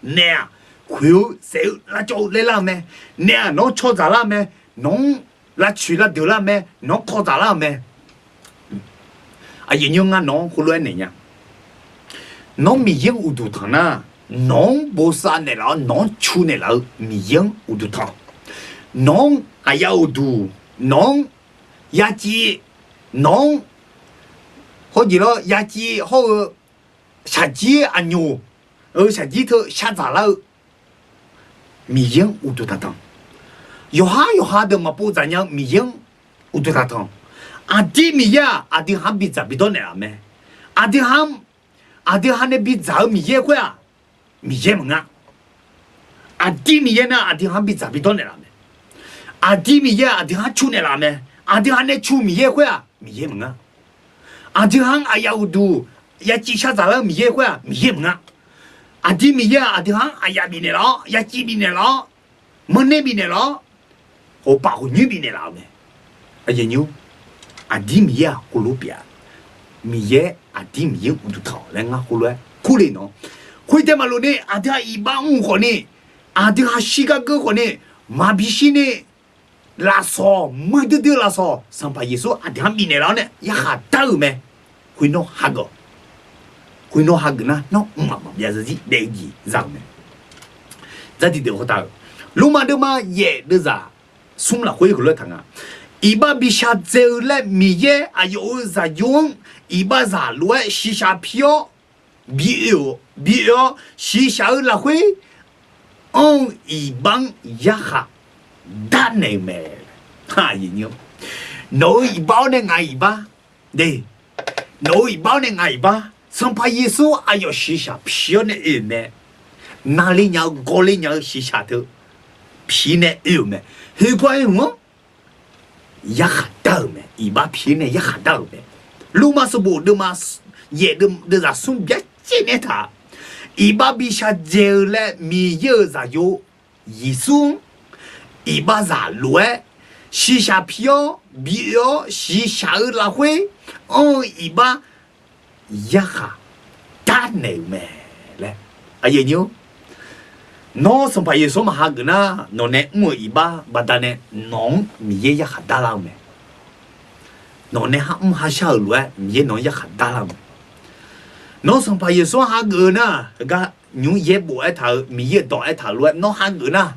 Naef-aq, khoeq-eu saef-eu lavcawv-eu laer lar-eu mae. Naef-aq, nawq-anr caw dzaqlar-eu mae. Nawq-anr lavcoeq lavdeuq lar-eu mae. Nawq-anr kawv dzaqlar-eu mae. Aqyuif nymr, ngar nawq-anr heulof-aer naeq nya. Nawr Miqyaer-anr uqduq tanq nar, nawq-anr bosav naeqlaf-awr nawq-anr cu naeqlaf-eu Miqyaer-anr uqduq tanq. Nawq-anr aqyaf uqduq, nawq-anr yaciv, nawq-anr hawjeq lawr yaciv hawr-eu shaqjir aqnyoq-eu shaqjir teu shardzaq lar-eu Miqyaer-anr uqduq tanq tanq. Yawqha yawqha deuq maqpov dzaq nya-eu Miqyaer-anr uqduq tanq tanq. Aqdir Miqyaer-aq aqdui ha-anr bidzaq bidawr naeqlaf mae. Aqdui ha, aqdui ha nae bidzaq-eu Miqyaer khoer-aq Miqyaer maqngeur. Aqdir Miqyaer nar aqdui ha-anr bidzaq bidawr naeqlaf mae. Aqdir Miqyaer-aq aqdui ha-anr cu naeqlaf mae. Aqdui ha nae cu Miqyaer khoer-aq Miqyaer maqngeur. Aqdui ha-anr aqyaf uqduq yaciv shardzaq lar-eu Miqyaer khoer-aq Miqyaer maqngeur. Aqdir Miqyaer-aq aqdui ha-anr aqyaf bifnaeq laf-awr, yaciv bifnaeq laf-awr, meuqnae bifnaeq laf-awr, ghawqpaf ghawqnyoer bifnaeq laf-eu mae. Aqdir Miqyaer-aq khoerlof pyeuf-a. Miqyaer, aqdir Miqyaer-anr uqduq tanq-awq laer ngar khoerlof-aer kurle nawq. Khoertae maqlof ni aqdui ha iqbax mr-eu khawf ni, aqdui ha shirgar geur khawf ni, maqbi shir ni, lafsawq muiqdui dui-eu lafsawq Sanqpaq Yeqsur aqdui ha-anr bifnaeq laf-awr nae yarkhaq dar-euq mae. Khoernar hageuf, khoernar hageuf nar nawr mqmaq maqbyav zarzir daef-eu jeq za-euq mae. Dzartiq deuq hawtav-eu, Lormav deuvma yaef deuvzaq smr lafkhoer heulof-aer taq nga. Iqbax bi shardzae-eu laer Miqyaer aqyawf-euq zaqyo-anr iqbaxzaq lof-aer shiqshaq pi-awr, bi oe-awr, bi oe-awr shiqshaq-eu lafkhoer anr-eu iqbax-anr yarkhaq darnaeq-euq mae. Nawq-euq iqbax-awr nae ngaq-euq iqbax, nawq-euq iqbax-awr nae ngaq-euq iqbax, Sanqpaq Yeqsur aqyawf shiqshaq pi-awr nae oe-euq mae. Navler nya-eu gawrler nya-eu shiqshaq teu pi nae oe-euq mae. Heugar aer-eu-anr yarkhaq dar-euq mae. Iqbax pi-awr nae yarkhaq dar-euq mae. Lormav sanqbof deuvma yaef deuvzaq smr byacaev nae aertaq, iqbax bi shardzae-eu laer Miqyaer-euq zaqyo Yeqsur-anr iqbaxzaq lof-aer shiqshaq pi-awr bi oe-awr shiqshaq-eu lafkhoer anr-eu iqbax yarkhaq darnaeq-euq mae laer. Nawr Sanqpaq Yeqsur maq hageuf nar, nawq nae mr-euq iqbax baqdanae nawq-anr Miqyaer yarkhaq darlar-eu mae. Nawq nae ha mr ha shar-euq lof-aer Miqyaer nawq-anr yarkhaq darlar-eu mae. Nawr Sanqpaq Yeqsur-anr hageuf-eu nar, heugar nymr yaerbof aertaq-euq Miqyaer-euq dawq aertaq-euq lof-aer nawr hageuf nar,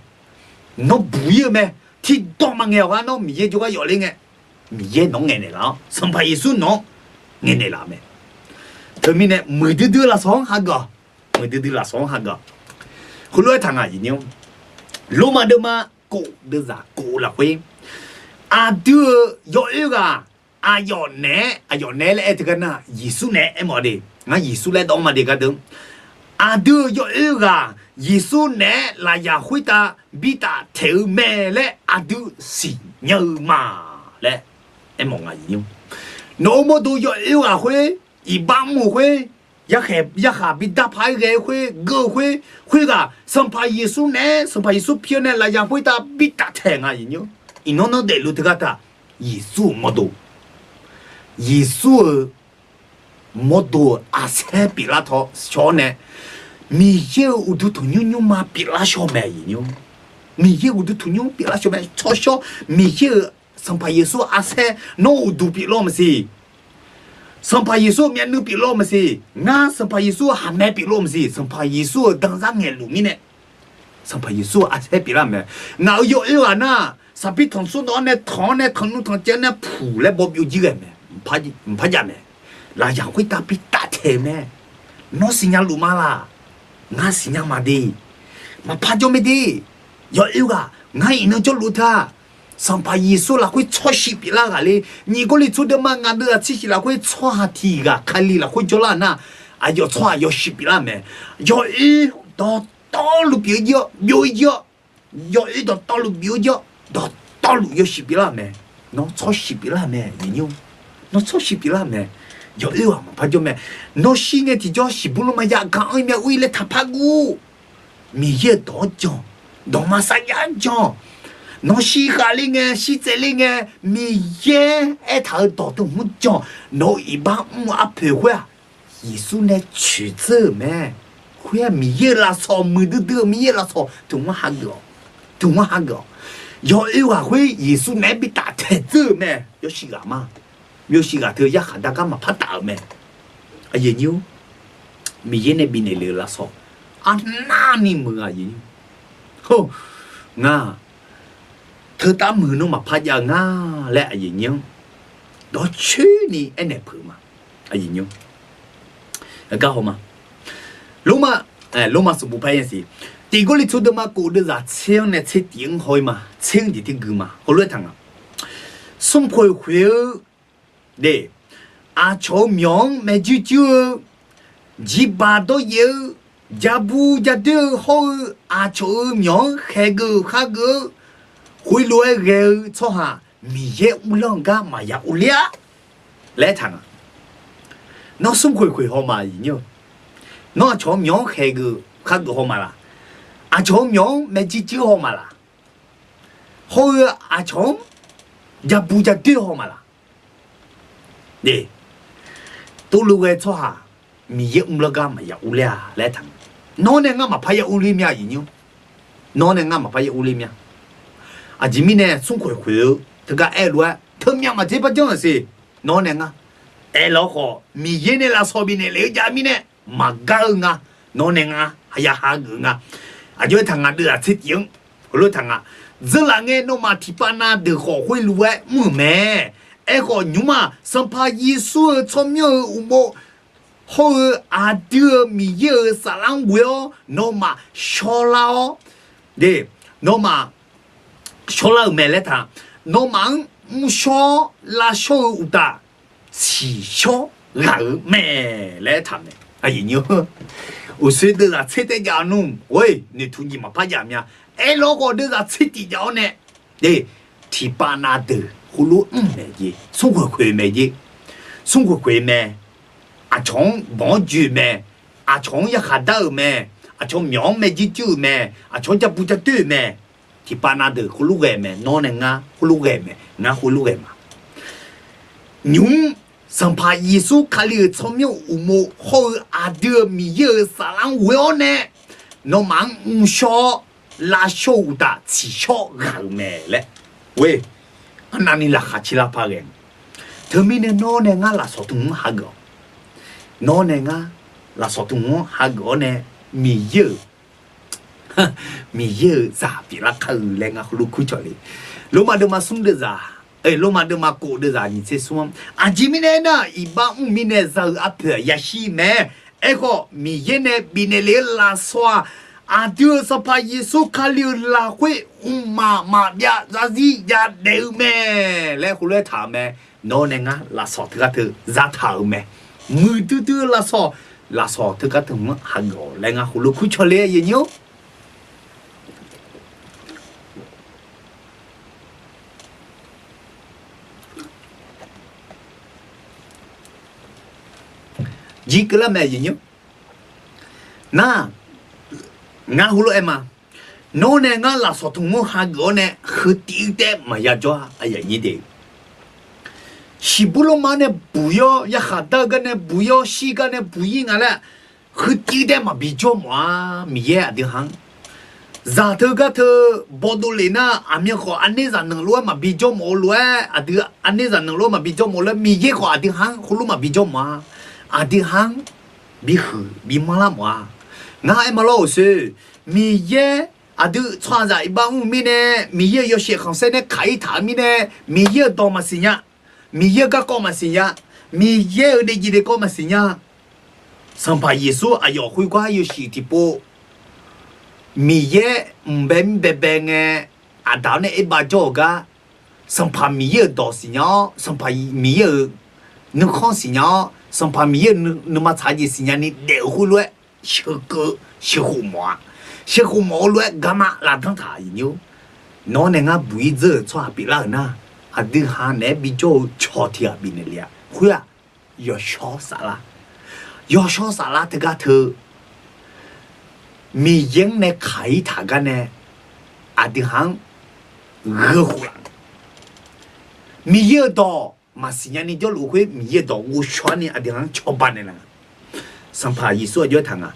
nawr buq-ir-eu mae. Tiqdawq maqngaeq-awq gar nawr Miqyaer jawrgar yawfler ngae, Miqyaer nawq-anr ngaeqnaeq laf-awr Sanqpaq Yeqsur nawq-anr ngaeqnaeq laf-eu mae. Teumirnae muiqdui dui-eu lafsawq-anr hageuf-awq. Muiqdui dui lafsawq-anr hageuf-awq. Heulof-aer taq nga, Lormav deuvma kof deuvzaq kof lafkhoer, aqdui-euq yawoer ghaq aqyawf naeq-aer, aqyawf naeq-aer laer aer teugar nar, Yeqsur naeq-aer aermawf de. Ngar Yeqsur laer dawv-anr ma de gardeuv, aqdui-euq yawoer ghaq Yeqsur naeq-aer lafyaq khoertav bitaf taeq-eu mae laer aqdui siqnya-eu ma laer aermawf nga. Nawq-euq mawrdo yawoer ghaq khoer, iqbax mr-euq khoer, yarkhaq bidar paq-aer ghae-eu khoer, geur-eu khoer, khoerghaq Sanqpaq Yeqsur naeq-aer, Sanqpaq Yeqsur pi-awr nae lafyaq khoertav bitaf taeq nga. Iqnan nawr daefluf teugar taq, Yeqsur-euq mawrdo, Yeqsur-euq mawrdo-euq arsaer pyeuflar tawv shawr-awr nae, Miqyaer-euq uqduq tanqnymr nymrma pyeuflar shaw mae. Miqyaer uqduq tanqnymr pyeuflar shaw mae. Tsawrshawr Miqyaer-euq Sanqpaq Yeqsur arsaer nawr uqduq pyeuflar maqsiq. Sanqpaq Yeqsur myavnuiv pyeuflar maqsiq. Ngar Sanqpaq Yeqsur haqmae pyeuflar maqsiq. Sanqpaq Yeqsur-euq danzar ngaeqluf mirnae, Sanqpaq Yeqsur-euq arsaer pyeuflar mae. Ngaq-euq yawoer ghaq nar, saqpir tanqsur dawv-awr nae tanq-awr nae tanqnuv tanqcaev-awr nae puq laer baw byov jir ghae mae. Mqpar jav mae. Lafyaq khoertav bitaf taeq mae. Nawr siqnya luf ma laq? Ngar siqnya ma de. Maqpar jawr mae de. Yawoer ghaq ngar iqnan jawrluf teu-aq, Sanqpaq Yeqsur lafkhoer tsawrhaq pyeuflar ghaq le. Nyiq Gawrliqtu deuvma ngaq deuv aqtser shif lafkhoer tsawrhaq tiq ghaq Kali lafkhoer jawrlar nar, aqyawf tsawrhaq yawshuif pyeuflar mae. Yawoer dawqtawvluf pyeuf-ir jir-awr, byov-ir jir-awr, yawoer dawqtawvluf byov-ir jir-awr, dawqtawvluf yawshuif pyeuflar mae. Nawr tsawrhaq pyeuflar mae. Nawr tsawrhaq pyeuflar mae. Yawoer ghaq maqpar jawr mae. Nawr shir ngae tiqjawr shiqbur lor maqya gaq-anr myav ur-ir laer taqpar guv. Miqyaer-euq dawq-anr jan. Dawqma sarjax-anr jan. Nawr shir khavler ngae, shir tsaevler ngae, Miqyaer aertaq-euq dawq teu hmq-anr jan. Nawq-euq iqbax mr-eu arpoeq khoer-aq, Yeqsur nae coeqdzeur-euq mae. Khoer-aq Miqyaer-euq lafsawq, muiqdui dui-eu Miqyaer-euq lafsawq teu hmq-anr hageuf-awq. Teu hmq-anr hageuf-awq. Yawoer ghaq khoer Yeqsur naeq-aer bitaf taeqdzeur-euq mae. Yawshuif ghaq ma. Yawshuif ghaq teu yarkhaq dar gar maqpar taf-euq mae. Miqyaer nae bifnaeq lef-eu lafsawq arnavni muiq-eu aqyuif nymr. Hor, ngar teutar muiq nawr maqpar jav-eu nga laer aqyuif nymr dawrcoeni aernaeq peuq ma. Aqyuif nymr, gar haw ma. Lormav, Lormav sanqbof par-aer siq, tiq Gawrliqtu deuvma kof deuvzaq tser-anr nae tser tiq-anr haw-ir ma. Tser-anr jeq tirgui ma. Heulof-aer taq nga, smrkhoeq khoeq-eu de, aqcawq-euq myawq-anr maeqjuir juir-eu, jiqbaq dawryaef-eu, jabur jadoer-eu hawr-eu, aqcawq-euq myawq-anr khaeqgeuf khargeuf-eu, khoerlof-aer ghae-eu tsawrhaq Miqyaer uvlanr-eu gar maqya urler-a laer aertaq nga. Nawr smrkhoeq khoeq haw ma, aqyuif nymr. Nawr aqcawq-euq myawq-anr khaeqgeuf khargeuf haw ma laq? Aqcawq-euq myawq-anr maeqjuir juir haw ma laq? Hawr-eu aqcawq-anr jabur jadoer haw ma laq? De, tuvluv ghae tsawrhaq Miqyaer mrlar gar maqya urler-a laer aertaq nga. Nawr nae ngar maqpar ya urler mya, aqyuif nymr. Nawr nae ngar maqpar ya urler mya. Aqjeq mirnae smrkhoeq khoeq-eu teugar aer-eu lof-aer teumyav maqdzer par janr-euq siq. Nawr nae ngar aerlawr khawf Miqyaer nae lafsawq bifnaeq lef-eu jav mirnae maqgar-eu nga. Nawr nae ngar haya hageuf-eu nga. Aqjox-aer taq nga, deuvzaq tser tiq-anr heulof-aer taq nga, dzeurlaf ngae nawmaf tiqpav na deuq khawf khoerlof-aer mr-euq mae. Aerkhawf nymrma Sanqpaq Yeqsur-euq tsawrmyanr-euq uqmov hawr-eu aqdui-euq Miqyaer-euq saflar-anr ghoe-awr nawmaf shawrlar-awr, de, nawmaf shawrlar-euq mae laer taq, nawmaf-anr mrshawr-awr lavshawr-eu uqtaf tsiqshawr ghaq-euq mae laer aertaq mae. Uqshoe deuvzaq tser taef jav-awr nmr, oe, noeqtmq jeq maqpar jav mya. Aerlawr khawf deuvzaq tser tiq jav-awr nae, de, tiqpav na deuq heulof mr mae jeq, smrkhoeq khoeq mae jeq. Smrkhoeq khoeq mae. Aqcawq-anr banq-anr joe mae. Aqcawq-anr yarkhaq dar-euq mae. Aqcawq myawq-anr maeqjuir juir-euq mae. Aqcawq-anr jabur jadoer-euq mae. Tiqpav na deuq heulof ghae mae. Nawr nae ngar heulof ghae mae. Ngar heulof ghae ma. Nymq-mr Sanqpaq Yeqsur Kali-euq tsawrmyanr uqmov hawr-eu aqdui-euq Miqyaer-euq saflar-anr ghoe-awr nae, nawmaf-anr mrshawr-awr lavshawr-eu uqtaf tsiqshawr ghaq-euq mae laer, oe, arnavni laqkhaq caerlar par ghae. Teumirnae nawr nae ngar lafsawq tmq-anr hageuf-awq. Nawr nae ngar lafsawq tmq-anr hageuf-awr nae Miqyaer-euq Miqyaer-euq zaq pyeuflar kar-eu laer ngar heulof kur cawq le. Lormav deuvma smr deuvzaq, e, Lormav deuvma kof deuvzaq nyiq tser smr-anr, aqjeq mirnae aernar, iqbax mr mirnae za-eu arpoeq-aq yashir mae. Aerkhawf Miqyaer nae bifnaeq lef-eu lafsawq-aq, aqdui-euq Sanqpaq Yeqsur Kali-euq lafkhoer mqmaq maqbyav zarzir yadaef-eu mae laer heulof-aer taq-euq mae. Nawr nae ngar lafsawq teugar teu zataq-euq mae. Muiqdui dui-eu lafsawq, lafsawq teugar teu-anr hageuf-awq laer ngar heulof kur cawq le, aqyuif nymr-or. Jir keuvlar mae, aqyuif nymr. Nar, ngar heulof-aer ma. Nawr nae ngar lafsawq tmq-anr hageuf-awr nae heutiv taef maqya jawr-a, aqyuif nyi de. Shiqbur lormav nae buq-ir-awr, yarkhaq dar-eu gar nae buq-ir-awr, shir gar nae buq-ir nga laer, heutiv taef maqbi jawr mawf-a. Miqyaer aqdui ha-anr zaq teugar teu bawdov lef nar, aqmyan khawf aqnerzaq nanq lof-aer maqbi jawr mawf-eu lof-aer, aqdui aqnerzaq nanq lof-aer maqbi jawr mawf-eu lof-aer, Miqyaer khawf aqdui ha-anr heulof maqbi jawr mawf-a. Aqdui ha-anr bihuiq bimanr lar mawf-a. Ngar aer ma lawr-euq sher, Miqyaer aqdui tsawrhaqzaq iqbax mr-eu mirnae, Miqyaer-euq yawshaef khanqsaer nae kaq-ir taq-eu mirnae, Miqyaer-euq dawq maqsiq nya. Miqyaer-euq garkawv maqsiq nya. Miqyaer-euq daefjeq daefkawv maqsiq nya. Sanqpaq Yeqsur aqyawf khoergar yawshuif tiqpov, Miqyaer mq bae mr baebae ngae, aqdaq-awr nae aer bav jawr-euq gar, Sanqpaq Miqyaer-euq dawq siqnya-awr, Sanqpaq Miqyaer-euq nuikhanr siqnya-awr, Sanqpaq Miqyaer-euq nuima tsaq-eu jeq siqnya ni daef-euq khoerlof-aer sheuqkeuv sheuqkhof mawf-a. Sheuqkhof mawf-eu lof-aer garma lavdanr taq-euq nymr. Nawr nae ngar buq-ir dzeur-euq tsawrhaq pyeuflar-euq nar, aqdui ha naeq-aer bijawr-eu cawq tiq ghaq bifnaeq le-a. Khoer-aq, yawshawr saflar, yawshawr saflar teugar teu Miqyaer-anr nae kaq-ir taq gar nae aqdui ha-anr gheu khof laf. Miqyaer-euq dawq maqsiq nyani jawrluf khoer, Miqyaer-euq dawq ghovshaw-aer ni aqdui ha-anr cawba naeqlaf nga. Sanqpaq Yeqsur aqjox-aer taq nga.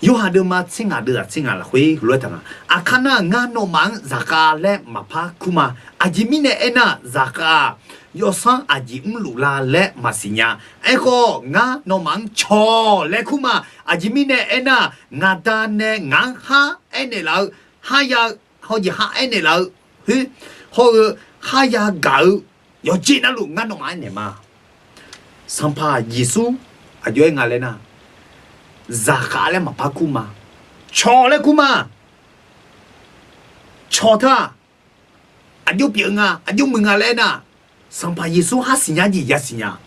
Yorhaq deuvma tser ngaq deuvzaq tser ngaq lafkhoer heulof-aer taq nga. Aqkar nar, ngar nawmaf-anr zaqkhav laer maqpar kur ma. Aqjeq mirnae aernar, zaqkhav-aq, yawsanr aqjeq mrluf la laer maqsiq nya. Aerkhawf, ngar nawmaf-anr cawq laer kur ma. Aqjeq mirnae aernar, ngaq Da nae ngaq-anr khar aernaeq laf-eu, khar ya, hawjeq khar aernaeq laf-eu, khoer, hawr-eu, khar yagaq-eu yawqjeq navluf ngar nawmaf aernaeq ma. Sanqpaq Yeqsur aqjox-aer nga laer nar, zaqkhav laer maqpar kur ma. Cawq laer kur ma. Cawq taq, aqjox pyeuf nga, aqjox muiq nga laer aernar, Sanqpaq Yeqsur khar siqnya jeq yasiq nya.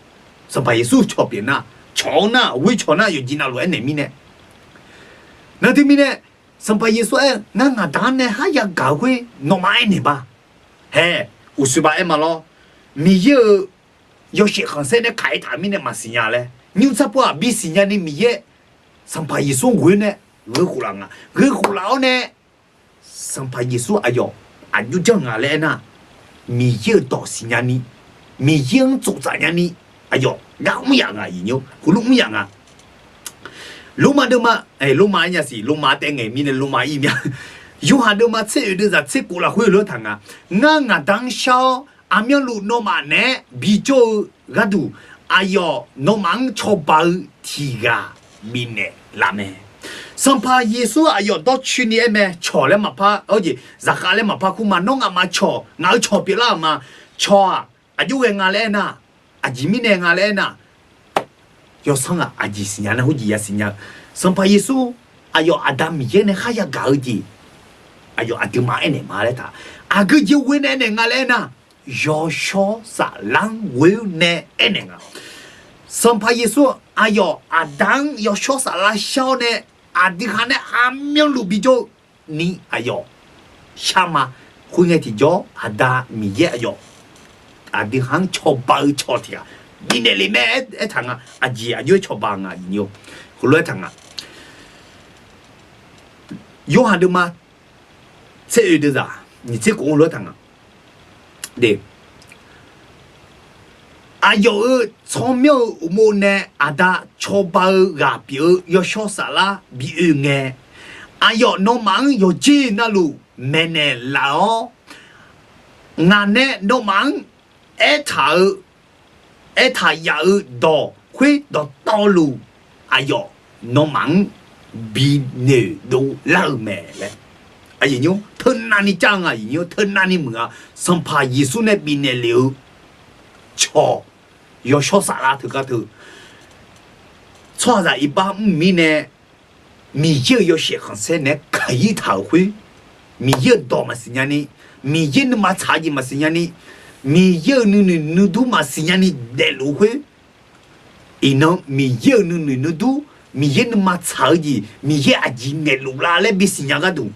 Sanqpaq Yeqsur cawq pyeuf nar, cawq-awr nar, ghoer cawq nar yawqjeq navluf aernaeq mirnae. Nar teumirnae, Sanqpaq Yeqsur aer, ngar ngaq Da-anr nae khar yagaq-eu khoer nawmaf aernaeq ma. Hae, uqshoe ba aer ma lawr. Miqyaer-euq yawshaef khanqsaer nae kaq-ir taq-eu mirnae maqsiq nya laer. Nymr tsar pov-aq bisiq nyani Miqyaer Sanqpaq Yeqsur ghoer nae gheukhof laf nga. Gheukhof laf-awr nae Sanqpaq Yeqsur aqyawf aqjox janr nga laer aernar, Miqyaer-euq dawq siqnya ni, Miqyaer-anr tsoftsaf nyani, aqyawf gar mr yaf nga, iqnymr heulof mr yaf nga. Lormav deuvma, e, Lormav-aer nya siq, Lormav taev ngaeq mirnae Lormav ir mya. Yorhaq deuvma tser oeq deuvzaq tser kof lafkhoer lof-aer taq nga. Ngar ngaq Da-anr shar-awr, aqmyanluf nawmaf naeq-aer bijawr-eu gharduq, aqyawf nawmaf-anr cawba-eu tiq ghaq bifnaeq laf mae. Sanqpaq Yeqsur aqyawf dawrcoeni aer mae, cawq laer maqpar, hawjeq zaqkhav laer maqpar kur ma. Nawr nga'maf cawq, ngaq-euq cawq pyeuflar-euq ma. Cawq-aq, aqjox ghae nga laer aernar, aqjeq mirnae nga laer aernar, yawsanr-aq aqjeq siqnya nar hawjeq yasiq nya-eu. Sanqpaq Yeqsur aqyawf Aqda Miqyaer nae khar yagaq-eu jeq, aqyawf aqduimaf aernaeq ma laer taq. Aqgeu jeq ghoer nae aernaeq nga laer aernar, yawshawr saflar-anr ghoer nae aernaeq nga. Sanqpaq Yeqsur aqyawf Aqda-anr yawshawr saflar shar-awr nae, aqdui ha nae aqmyanluf bijawr-eu ni aqyawf shar ma. Khoerngae tiqjawr Aqda Miqyaer aqyawf aqdui ha-anr cawba-eu cawq tiq ghaq bifnaeq lef mae aer, aertaq nga. Aqjeq aqjox-aer cawba nga, iqnymr heulof-aer taq nga. Yorhaq deuvma tser oeq deuvzaq nyiq tser kof-anr lof-aer taq nga. Aqyawf-euq tsawrmyanr-eu uqmov nae Aqda cawba-eu ghaq pyeuf-eu yawshawr saflar bi oe ngae, aqyawf nawmaf-anr yawqjeq navluf maeqnaeq laf-awr, ngaq nae nawmaf-anr aertaq-eu, aertaq yaf-eu dawq khoer dawqtawvluf, aqyawf nawmaf-anr bi noeqdov lar-eu mae laer. Aqyawf nymr teunavni car nga, iqnymr teunavni muiq-a. Sanqpaq Yeqsur nae bifnaeq lef-eu cawq, yawshawr saflar teugar teu, tsawrhaqzaq iqbax mr mirnae, Miqyaer-euq yawshaef khanqsaer naeq-aer kaq-ir taq-euq khoer, Miqyaer-euq dawq maqsiq nyani, Miqyaer nuima tsaq-eu jeq maqsiq nyani, Miqyaer-euq nuinoeq nuidur maqsiq nyani daefluf-eu khoer, iqnan Miqyaer-euq nuinoeq nuidur, Miqyaer nuima tsaq-eu jeq, Miqyaer aqjeq ngaeqluf la laer bisiq nya gharduq,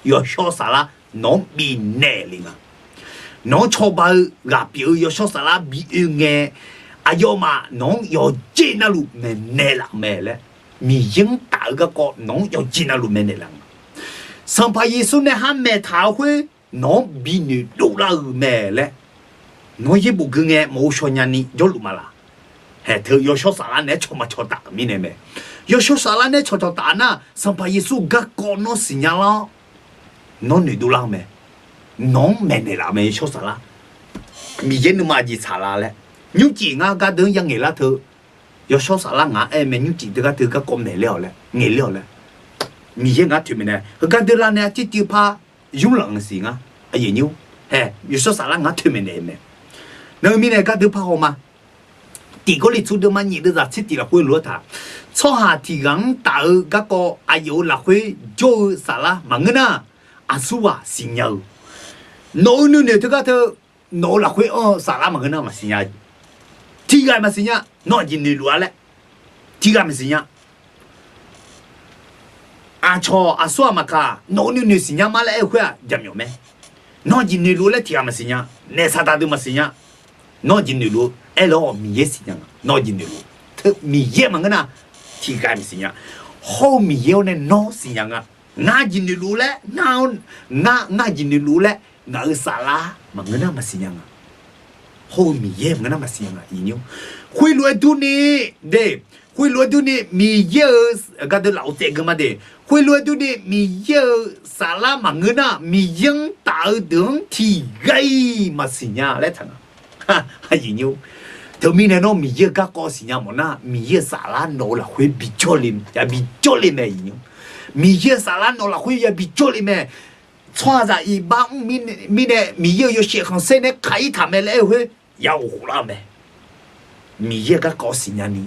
yawshawr saflar nawq-anr bifnaeq lef nga. Nawq-anr cawba-eu ghaq pyeuf-eu yawshawr saflar bi oe ngae, aqyawfmaf nawq-anr yawqjeq navluf maeqnaeq laf mae laer, Miqyaer-anr taf-eu garkawv nawq-anr yawqjeq navluf maeqnaeq laf nga. Sanqpaq Yeqsur nae khar maeqtaq-eu khoer nawq-anr bi noeqdov lar-euq mae laer, nawr yaerbof gui ngae maqghov shaw nyani jawrluf ma laq. Haeq teu yawshawr saflar naeq-aer cawq maqcawq taf-euq mirnae mae. Yawshawr saflar naeq-aer cawqcawq taf nar, Sanqpaq Yeqsur garkawv nawr siqnya lar-awr, nawr noeqdov lar-eu mae. Nawq-anr maeqnaeq laf mae, yawshawr saflar. Miqyaer nuima jeq tsaq la laer. Nymrcif ngar gardeuv-anr yangaeq lar teu, yawshawr saflar ngaq-anr aer mae, nymrcif teugar teu garkawv maeqler-awq laer, ngaeqler-awq laer. Miqyaer ngaq-anr toeqmaeq nae, heugar deuv lar nae arcuiv cuiv par yurlanq-eu siq ngar. Aqyuif nymr, haeq, yawshawr saflar ngaq-anr toeqmaeq naeq-eu mae. Nar-eu mirnae gardeuv par haw ma. Tiq Gawrliqtu deuvma nyiq deuvzaq tser tiq lafkhoer lof-aer taq, tsawrhaq tiq ghaq-anr taf-eu garkawv aqyawf-euq lafkhoer jawr-eu saflar maqngeur nar, aqsurghaq siqnya-eu. Nawq-euq nuinoeq teugar teu, nawq-euq lafkhoer anr-eu saflar maqngeur nar maqsiq nya. Tiq ghaq maqsiq nya. Nawr aqjeq noeqluf-a laer tiq ghaq maqsiq nya. Aqcawq aqsurghaq maqkaq, nawq-euq nuinoeq siqnya ma laer aer-eu khoer-aq jaqmyawf mae. Nawr aqjeq noeqluf laer tiq ghaq maqsiq nya. Naef saqdaq deuq maqsiq nya. Nawr aqjeq noeqluf-eu aer-awr Miqyaer siqnya nga. Nawr aqjeq noeqluf, teu Miqyaer maqngeur nar, tiq ghaq maqsiq nya. Hawr-eu Miqyaer-awr nae nawr siqnya nga. Ngar aqjeq noeqluf laer, ngar, ngar aqjeq noeqluf laer ngaq-euq saflar maqngeur nar maqsiq nya nga. Hawr-eu Miqyaer maqngeur nar maqsiq nya nga, iqnymr. Khoerlof-aer durni, de, khoerlof-aer durni Miqyaer-euq gardeuv lafov tsaev geu ma de. Khoerlof-aer durni Miqyaer-euq saflar maqngeur nar, Miqyaer-anr taf-eu deuq-anr tiq ghaq-iq maqsiq nya laer taq nga. Aqyuif nymr, teumirnae nawr Miqyaer-euq garkawv siqnya mawf nar, Miqyaer-euq saflar nawq-eu lafkhoer bijawr le, yabi jawrle mae. Aqyuif nymr, Miqyaer-euq saflar nawq-eu lafkhoer yabi jawrle mae. Tsawrhaqzaq iqbax mr mirnae Miqyaer-euq yawshaef khanqsaer nae kaq-ir taq mae laer aer-eu khoer, ya ghof khof lar-eu mae. Miqyaer-euq garkawv siqnya ni,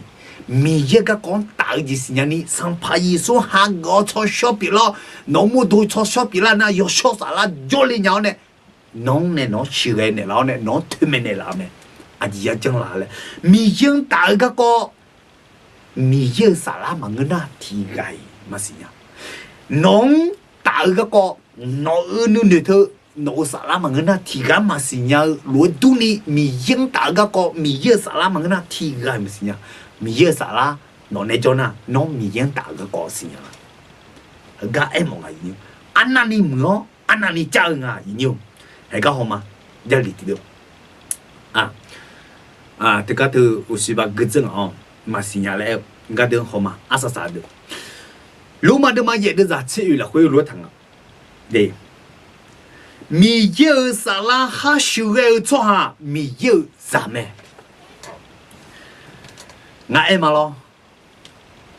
Miqyaer-euq garkawv-anr taf-eu jeq siqnya ni, Sanqpaq Yeqsur hageuf-awr tsawrshawr pyeuflar-awr, nawq-euq mawrdo tsawrshawr pyeuflar nar, yawshawr saflar jawrle nya-awr nae, nawq-anr nae nawq-anr sheuqghae naeqlaf-awr nae nawq-anr toeqmaeq naeqlaf-eu mae. Aqjeq ya janr la laer, Miqyaer-anr taf-eu garkawv Miqyaer-euq saflar maqngeur nar tiqghaq-iq maqsiq nya. Nawq-anr taf-eu garkawv, nawq-euq nuinoeq teu nawq-euq saflar maqngeur nar tiqghaq maqsiq nya-eu lof-aer durni, Miqyaer-anr taf-eu garkawv Miqyaer-euq saflar maqngeur nar tiqghaq-iq maqsiq nya. Miqyaer-euq saflar nawq nae jawr nar, nawr Miqyaer-anr taf-eu garkawv siqnya la? Heugar aermawf nga. Arnavni muiq-awr arnavni car-eu nga. Aqyuif nymr, heugar hawma, Jarlif tiqdeuv teugar teu uqsiq ba gui dzeur ngaq-awr maqsiq nya laer aer-eu gardeuv hawma arsaq saq deuq, Lormav deuvma yaef deuvzaq tser oeq lafkhoer lof-aer taq nga. Miqyaer-euq saflar khar sheuqghae-eu tsawrhaq Miqyaer-euq zaq mae. Ngar aer ma lawr.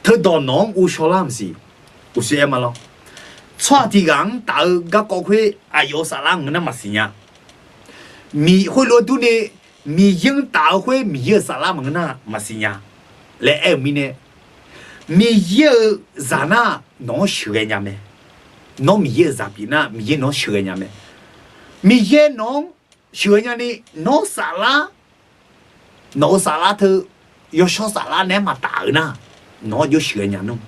Teudawq nawq-anr uvshaw lar maqsiq. Uqshoe aer ma lawr. Tsawrhaq tiqghaq-anr taf-eu garkawv khoer aqyawf-euq saflar ngeur nar maqsiq nya. Miq khoerlof-aer durni, Miqyaer-anr taf-eu khoer Miqyaer-euq saflar maqngeur nar maqsiq nya laer aer-eu mirnae, Miqyaer-euq zaq nar nawq-anr sheuqghae nya mae. Nawr Miqyaer-euq zaq pyeuf nar Miqyaer nawq-anr sheuqghae nya mae. Miqyaer nawq-anr sheuqghae nyani, nawr saflar, nawq-euq saflar teu yawshawr saflar nae maqtaf-euq nar, nawq-anr aqjox sheuqghae nya nmr.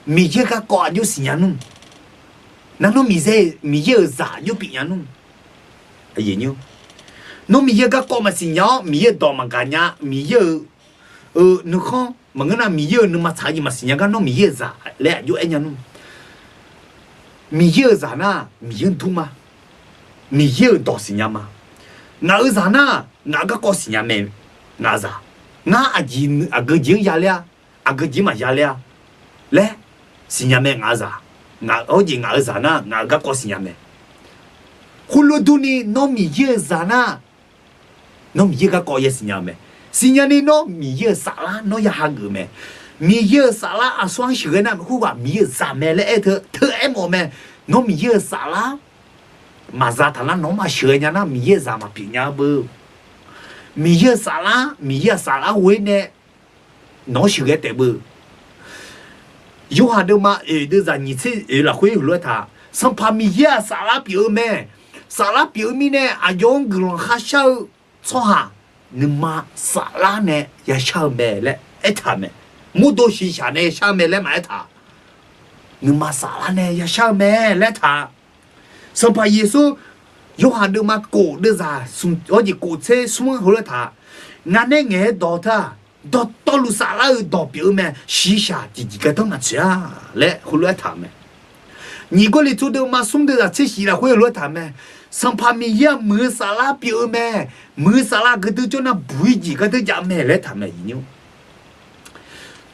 Miqyaer garkawv aqjox siqnya nmr. Nar nawr Miqyaer-euq zaq aqjox pyeuf nya nmr. Nawr Miqyaer garkawv maqsiq nya-awr Miqyaer-euq dawq maqgaq nya, Miqyaer-euq nuikhanr maqngeur nar Miqyaer-euq nuima tsaq-eu jeq maqsiq nya gar nawr Miqyaer-euq zaq laer aqjox aer nya nmr. Miqyaer-euq zaq nar Miqyaer-anr dur ma. Miqyaer-euq dawq siqnya ma. Ngaq-euq zaq nar ngaq-euq garkawv siqnya mae. Ngaq-euq zaq, ngar aqjeq aqgeu jeq-anr ya ler-a, aqgeu jeq-anr maqya ler-a laer siqnya mae. Ngaq-euq zaq, hawr jeq ngaq-euq zaq nar ngaq-euq garkawv siqnya mae. Khoerlof durni nawr Miqyaer-euq zaq nar, nawr Miqyaer-euq garkawv ya siqnya-eu mae. Siqnya ni nawr Miqyaer-euq saflar nawr ya hageuf mae. Miqyaer-euq saflar aqsur-anr sheuqghae nar khoerghaq Miqyaer-euq zaq mae laer aer teu teu aermawf mae. Nawr Miqyaer-euq saflar maqza taq nar nawq-anr maqsheuqghae nya nar Miqyaer-euq zaq maqpyeuf nya beu. Miqyaer-euq saflar, Miqyaer-euq saflar ghoe nae nawq-anr sheuqghae taef beu. Yorhaq deuvma oeq deuvzaq nyiq tser oeq lafkhoer heulof-aer taq, Sanqpaq Miqyaer-aq saflar pyeuf-eu mae. Saflar pyeuf-eu mirnae aqyawf-anr guiqlanq kharshar-eu tsawrhaq nuima saflar nae yashar-eu mae laer aertaq-euq mae. Mawrdo shiqshaq nae yashar-eu mae laer maqaer taq. Nuima saflar nae yashar-eu mae laer taq. Sanqpaq Yeqsur Yorhaq deuvma kof deuvzaq smq hawr jeq kof tser smr-anr heulof-aer taq, ngaq nae ngaeq-aer dawq teu-aq, dawqtawvluf saflar-eu dawq pyeuf-eu mae. Shiqshaq tiqjeq gardanr maqtsoeq-a laer heulof-aer taq-euq mae. Nyiq Gawrliqtu deuvma smr deuvzaq tser shif lafkhoer heulof-aer taq mae. Sanqpaq Miqyaer-aq muiq-eu saflar pyeuf-eu mae. Muiq-eu saflar geu dui jawr nar buq-ir jeq gardanr jav mae laer taq mae.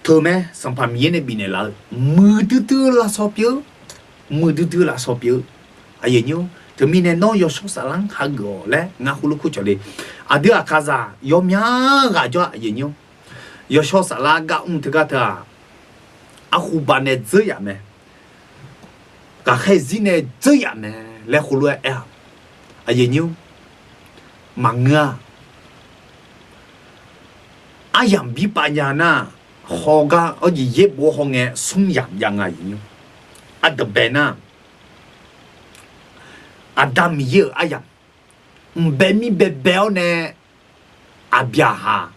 Teumae Sanqpaq Miqyaer nae bifnaeq laf-eu muiqdui dui-eu lafsawq pyeuf-eu, muiqdui dui-eu lafsawq pyeuf-eu. Aqyuif nymr, teumirnae nawr yawshawr saflar-anr hageuf-awq laer ngar heulof kur cawq le. Aqdui aqkaqzaq yawmya ghaq jawr-a. Aqyuif nymr, yawshawr saflar gar mr teugar teu-aq, arhu ba nae dzeur yaf mae. Ghaqkhaer zir nae dzeur yaf mae laer heulof-aer aer-a. Aqyuif nymr, maqngeur-a. Aryamq birpav nya nar, hawgar hawr jeq yaerbof hawngae smr yamq jav nga. Aqyuif nymr, ardanqbae nar, Aqda Miqyaer-euq aryamq, mqbae mir baebae-awr nae Aqbyaqhaq,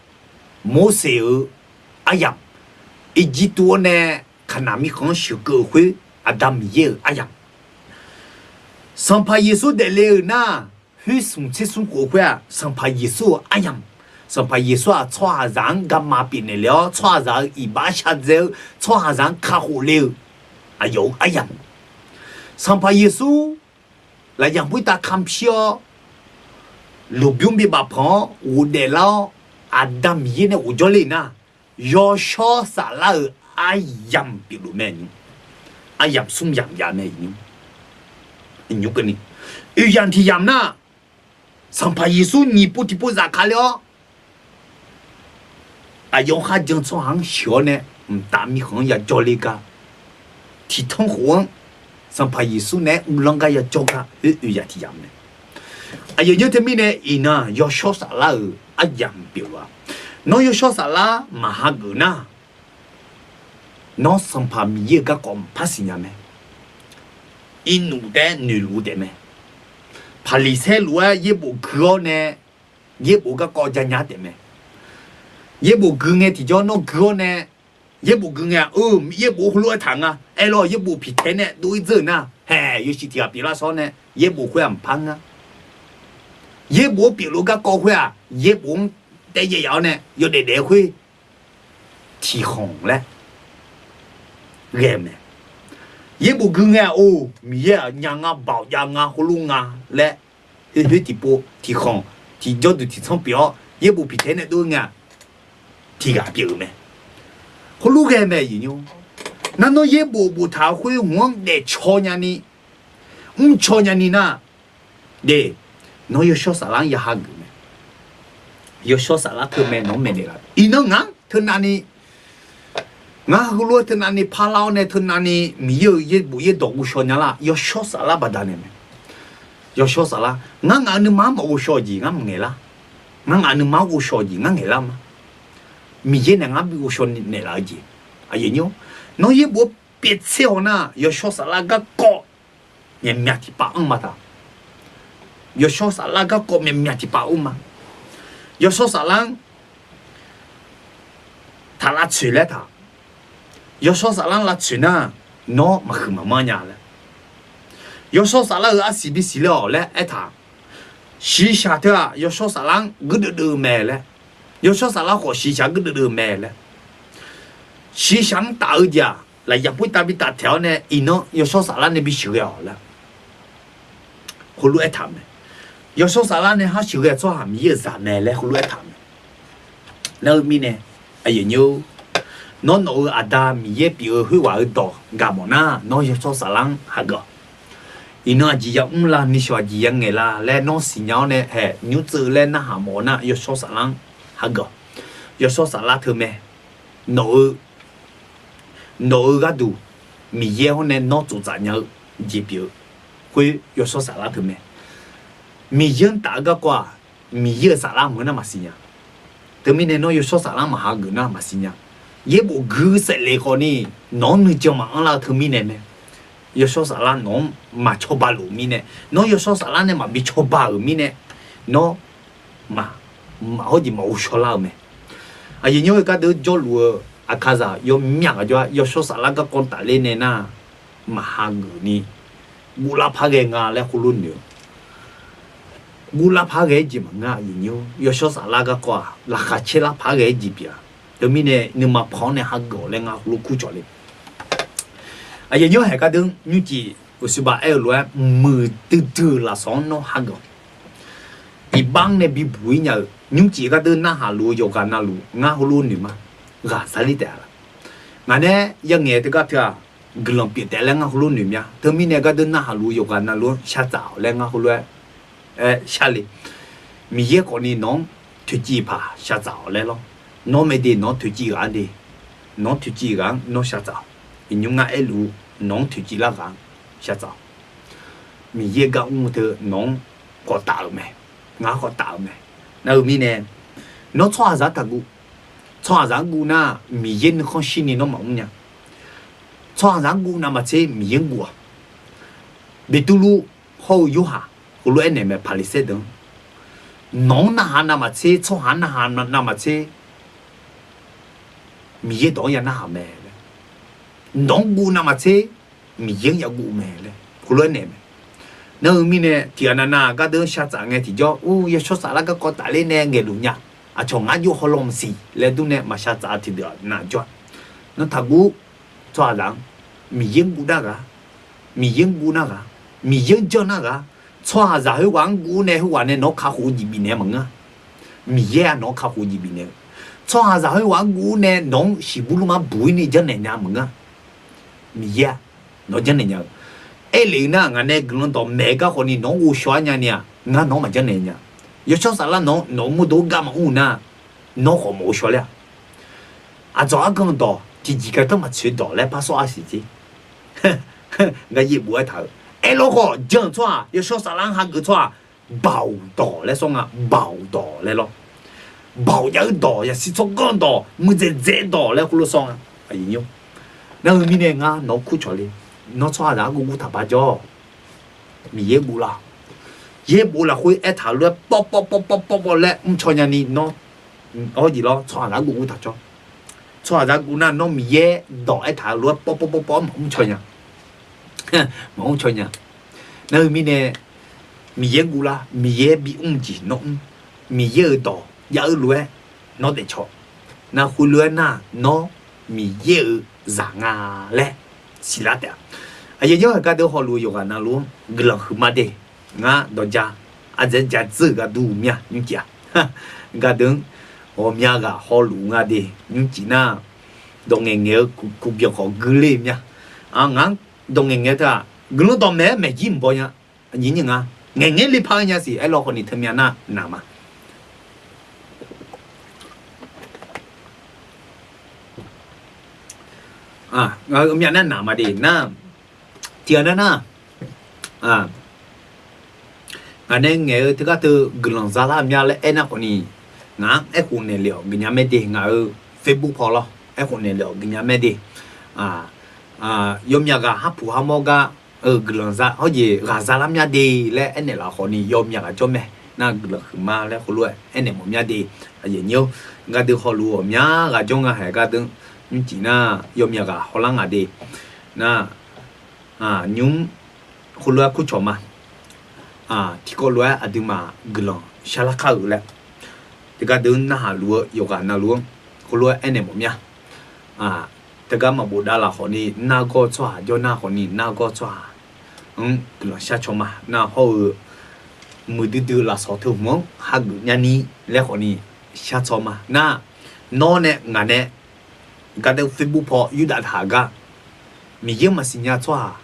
Morseq-euq aryamq, Irjirtuv-awr nae Kaqnaq mirkhanq-anr sheuqkeuv-eu khoer, Aqda Miqyaer-euq aryamq. Sanqpaq Yeqsur daefle-euq nar, khoer smq tser smr khof-eu khoer-aq, Sanqpaq Yeqsur-euq aryamq. Sanqpaq Yeqsur-aq tsawrhaqzaq-anr garma pyeufnaeq le-awr, tsawrhaqzaq-euq iqbax shadzae-eu, tsawrhaqzaq-anr kakhof le-eu aqyawf-euq aryamq. Sanqpaq Yeqsur lafyamq khoertav kamq shir-awr, lmqbymr bi bafpanq-awr ghofdaef lar-awr, Aqda Miqyaer nae ghofjawr ler-euq nar, yawshawr saflar-euq aryamq pyeufluf mae. Aryamq smr yamq jav mae. Oeq yamq tiq yamq nar, Sanqpaq Yeqsur nyiq pov tiqpov zafkale-awr, aqyawf kharjan tsawrhaq-anr sheuq-awr nae mqtav mirkhanq-anr yajawr ler gar, tiqtanr khof-anr Sanqpaq Yeqsur naeq-aer uvlanr gar yajawr gar oe oe yaq tiq yamq mae. Aqyawf nymr teumirnae iqnan yawshawr saflar-euq aryamq pyeuf-a. Nawr yawshawr saflar maqhageuf nar, nawr Sanqpaq Miqyaer-euq garkawv maqpar siqnya mae. Irnuf taef-aer noeqluf-eu taef mae. Paqliqsaer lof-aer yaerbof gui-awr nae, yaerbof garkawv janya taef mae. Yaerbof gui ngae tiqjawr nawr gui-awr nae, yaerbof gui ngae-aq, eu, yaerbof heulof-aer taq nga. Aerlawr yaerbof piqtae nae dov-ir dzeur-euq nar, haeq, yawshuif tiq ghaq pyeuflar shawr nae yaerbof khoer-aq maqpar nga. Yaerbof-anr pyeufluf-eu garkawv khoer-aq, yaerbof-anr taev yaev yaf-awr nae yawdaef daef-eu khoer tiqkhanq laer ghae-eu mae. Yaerbof gui ngae-aq, or, Miqyaer-aq nya nga, baoq jav nga, heulof nga laer, khoer khoer tiqpov tiqkhanq tiqjawr duq tiqtsanr pyeuf-awr yaerbof piqtae nae dov ngae-aq, tiq ghaq pyeuf-euq mae. Heulof ghae mae aqyuif nymr. Nar nawr yaerbof boftaq-euq khoer hmq-anr daefcaw nyani, mrcaw nyani nar, de, nawr yawshawr saflar-anr ya hageuf mae. Yawshawr saflar teumae nawq-anr maeqnaeq laf. Iqnan ngaq-anr teunavni, ngar heulof-aer teunavni parlar-awr nae teunavni Miqyaer-euq yaerbof yaerdawq ghovshaw nya lar, yawshawr saflar baqdanae mae. Yawshawr saflar, ngar ngaq-euq nuima-anr maqghovshaw-eu jeq ngar maqngaeq lar. Ngar ngaq-euq nuima-anr ghovshaw-eu jeq ngar ngaeq lar ma. Miqyaer nae ngar bi ghovshaw naeqlaf-eu jeq. Aqyuif nymr, nawr yaerbof pyeuf tser haw nar, yawshawr saflar garkawv myaqmyaq tiqpav anr ma taq. Yawshawr saflar garkawv myaqmyaq tiqpav anr ma. Yawshawr saflar-anr taq lavtsoeq laer taq. Yawshawr saflar-anr lavtsoeq nar, nawr maqhuiq maqmanr nya laer. Yawshawr saflar-euq arsiq bisiq le-awq laer aertaq. Shiqshaq teu-aq yawshawr saflar-anr guirdeuv deuv-eu mae laer. Yawshawr saflar khawf shiqshaq guirdeuv deuv-eu mae laer. Shiqshaq-anr taf-eu jeq-aq lafyaq poertav bi taf taeq-awr nae iqnan yawshawr saflar nae bisheuq ghae-awq laer heulof aertaq-euq mae. Yawshawr saflar nae har sheuqghae tsawrhaq Miqyaer-euq zaq mae laer heulof aertaq-euq mae. Nar-eu mirnae, aqyuif nymr, nawr nawq-euq Aqda Miqyaer pyeuf-eu khoerghaq-eu dawq gaq mawf nar, nawr yawshawr saflar-anr hageuf-awq. Iqnan aqjeq yamr la, nishawq aqjeq yangaeq la laer nawr siqnya-awr nae haeq nymr tseuv laer narhaq mawf-eu nar, yawshawr saflar-anr hageuf-awq. Yawshawr saflar teumae nawq-eu nawq-eu gharduq Miqyaer hawr nae nawr tsoftsaf nya-eu jeq pyeuf-eu khoer yawshawr saflar teumae. Miqyaer-anr taf-eu garkawv-aq, Miqyaer-euq saflar maqngeur nar maqsiq nya. Teumirnae nawr yawshawr saflar maqhageuf nar maqsiq nya. Yaerbof gui saef lef khawfni nawq-anr nuijan maqanr lar-eu teumirnae mae. Yawshawr saflar nawq-anr maqcawba luf mirnae, nawr yawshawr saflar nae maqbi cawba-euq mirnae, nawr maq, maq hawr jeq maqghovshaw lar-eu mae. Aqyuif nymr-eu gardeuv jawrluf-eu aqkazaq yawmyav ghaq jawr-a, yawshawr saflar garkawv tafler nae nar, maqhageuf ni guvlar par ghae nga laer heulof noeq-eu. Guvlar par ghae-aer jeq maqngeur-a, aqyuif nymr, yawshawr saflar garkawv-aq laqkhaq caer lar par ghae-aer jeq pyeuf-a. Teumirnae nuima pan-awr nae hageuf-awq laer ngar heulof kur cawq le. Aqyuif nymr, haeq gardeuv nymrcif uqshoe baq aer-eu lof-aer muiqdui dui-euq lafsawq-anr nawr hageuf-awq. Iqbax-anr nae bibuq-ir nya-euq nymrcif gardeuv narhaq luf-eu yawqghaq navluf ngar heulof noeq ma. Ghaq sar ler taef-a laf. Ngaq nae yangaeq teugar teu-aq, guiqlanq pyeuf taef laer ngar heulof noeq mya. Teumirnae gardeuv narhaq luf-eu yawqghaq navluf-anr shar tsaf-awq laer ngar heulof-aer aer shar le. Miqyaer khawfni nawq-anr toeqciv paq shar tsaf-awq laer lawr. Nawr mae de nawq-anr toeqciv ghaq-anr de. Nawq-anr toeqciv ghaq-anr nawr shar tsaf-awq. Iqnymr ngar aerluf-eu nawq-anr toeqciv lar ghaq-anr shar tsaf-awq. Miqyaer gar mr teu nawq-anr khawf taf-euq mae. Ngar khawf taf-euq mae. Nar-eu mirnae, nawr tsawrhaqzaq-anr taqguv. Tsawrhaqzaq-anr guv nar, Miqyaer nuikhanr shirni nawr maqmr nya. Tsawrhaqzaq-anr guv navmaqtser Miqyaer-anr guv-awq. Beqtuvluv hawr-eu Yorhaq heulof-aer naeq mae, Paqliqsaer deuq-anr, nawq-anr narhaq navmaqtser, tsawrhaq-anr narhaq navmaqtser, Miqyaer dawq-anr ya narhaq mae laer. Nawq-anr guv navmaqtser, Miqyaer-anr ya guv mae laer heulof-aer naeq mae. Nar-eu mirnae tiqghaq navnav gardeuv-anr shar tsaf ngae tiqjawr, ur, yawshawr saflar garkawv tafler nae ngaeqluf nya. Aqcawq ngar jov hawlawq maqsiq laer durnae maqshar tsaf-a tiqdeuq-aq navjawr-a. Nawr taqguv. Tsawrhaqzaq-anr Miqyaer-anr guv nar ghaq, Miqyaer-anr guv nar ghaq, Miqyaer-anr janr nar ghaq. Tsawrhaqzaq khoerghaq-anr guv-awr nae khoerghaq nae nawq-anr kakhof-eu jeq bifnaeq maqngeur-a. Miqyaer-aq nawq-anr kakhof-eu jeq bifnaeq-eu. Tsawrhaqzaq khoerghaq-anr guv-awr nae nawq-anr siqbur lmr-anr buq-ir ni janrnaeq nya maqngeur-a. Miqyaer-aq nawq-anr janrnaeq nya-eu. Aerlef-eu nar, ngaq nae guiqlanq dawqmaeq-eu gar khawfni nawq-anr ghovshaw-aer nyani-aq, ngar nawq-anr maqjanrnaeq nya. Yawshawr saflar nawq-anr nawq-euq mawrdo gar maqmr nar, nawr khawf mawf-eu shaw ler-aq. Aqdzawq argan dawq tiqjeq gardanr maqtsoeq dawq laer par sawr-a siq jer. Ngar yaerbof aertaq-euq, aerlawr khawf jan-eu tsawrhaq, yawshawr saflar-anr hageuf tsawrhaq, baoq dawq laer sawr nga, baoq dawq laer lawr. Baoq jav-eu dawq, yasiq tsawrganr dawq, muiqdzaeq dzaeq dawq laer khoerlof sawr nga. Nar-eu mirnae ngar nawq-anr kurcawq le, nawr tsawrhaqzaq argov guv taq ba jawr. Miqyaer guv la. Yaerbof lafkhoer aertaq-eu lof-aer pawr pawr pawr pawr pawr pawr laer mrcaw nyani nawr, awr jeq lawr tsawrhaqzaq argov guv taq jawr. Tsawrhaqzaq guv nar nawr Miqyaer dawq aertaq-eu lof-aer pawr pawr pawr pawr maqmr caw nya. Maqmr caw nya. Nar-eu mirnae Miqyaer guv la, Miqyaer bimr jeq nawr mr. Miqyaer-euq dawq jav-eu lof-aer nawr daefcaw. Nar khoerlof-aer nar nawr Miqyaer-euq zaq nga laer siqlar taef-a. Aqyawf yawr haiq gardeuv hawluf-eu yawqghaq navluf-anr guiqlanq huiqma de. Ngar dawqja ardzaeq ja dzeur-euq gharduq mya nymrcif-a. Gardeuv-anr ghawqmya ghaq hawluf nga de nymrcif nar, dawq ngaeqngaeq-eu kuqbyanq khawf gui ler mya. Ngaq-anr dawq ngaeqngaeq-eu teu-aq, guiqlanq dawqmaeq-aer maeqjir mqbaw nya. Aqnyir nyiq nga, ngaeqngaeq le par-eu nya siq aerlawr khawf ni teumirnae nar naq ma. Ngaq-euq myavnav naq ma de nar, tiqghaq nar nar, ngaq nae ngaeq-eu teugar teu guiqlanq zalar mya laer aernar khawf ni, ngaq-anr aerkhof naeq le-awq guiqnya mae de, ngaq-euq Facebook paw lawr aerkhof naeq le-awq guiqnya mae de. Yawmyaq ghaq harpuq harmawr gar-eu guiqlanq za hawr jeq ghaq zalar mya de laer aernaeq laf khawf ni yawmyaq ghaq jawr mae. Nar guiqlanq huiqma laer khoerlof-aer aernaeq mawf mya de. Aqyawf nyir-awr gardeuv hawluf ghawqmya ghaq jawr nga haeq gardeuv nymrcif nar yawmyaq ghaq hawlar nga de. Nar nymr khoerlof-aer kurcawq ma. Tiqkawv lof-aer aqduimaf guiqlanq sharlar kar-euq laer, teugar deuv-anr narhaq luf-eu yawqghaq navluf-anr khoerlof-aer aernaeq mawf mya. Teugar maqbof dav laf khawf ni nargawr-eu tsawrhaq jawr nar khawf ni nargawr-eu tsawrhaq-anr guiqlanq sharcaw ma. Nar hawr-eu muiqdui dui lafsawq teu hmq-anr hageuf nyani laer khawf ni sharcaw ma. Nar nawr nae ngaq nae gardeuv Facebook paw yurdav taq-euq gar, Miqyaer-anr maqsiq nya tsawrhaq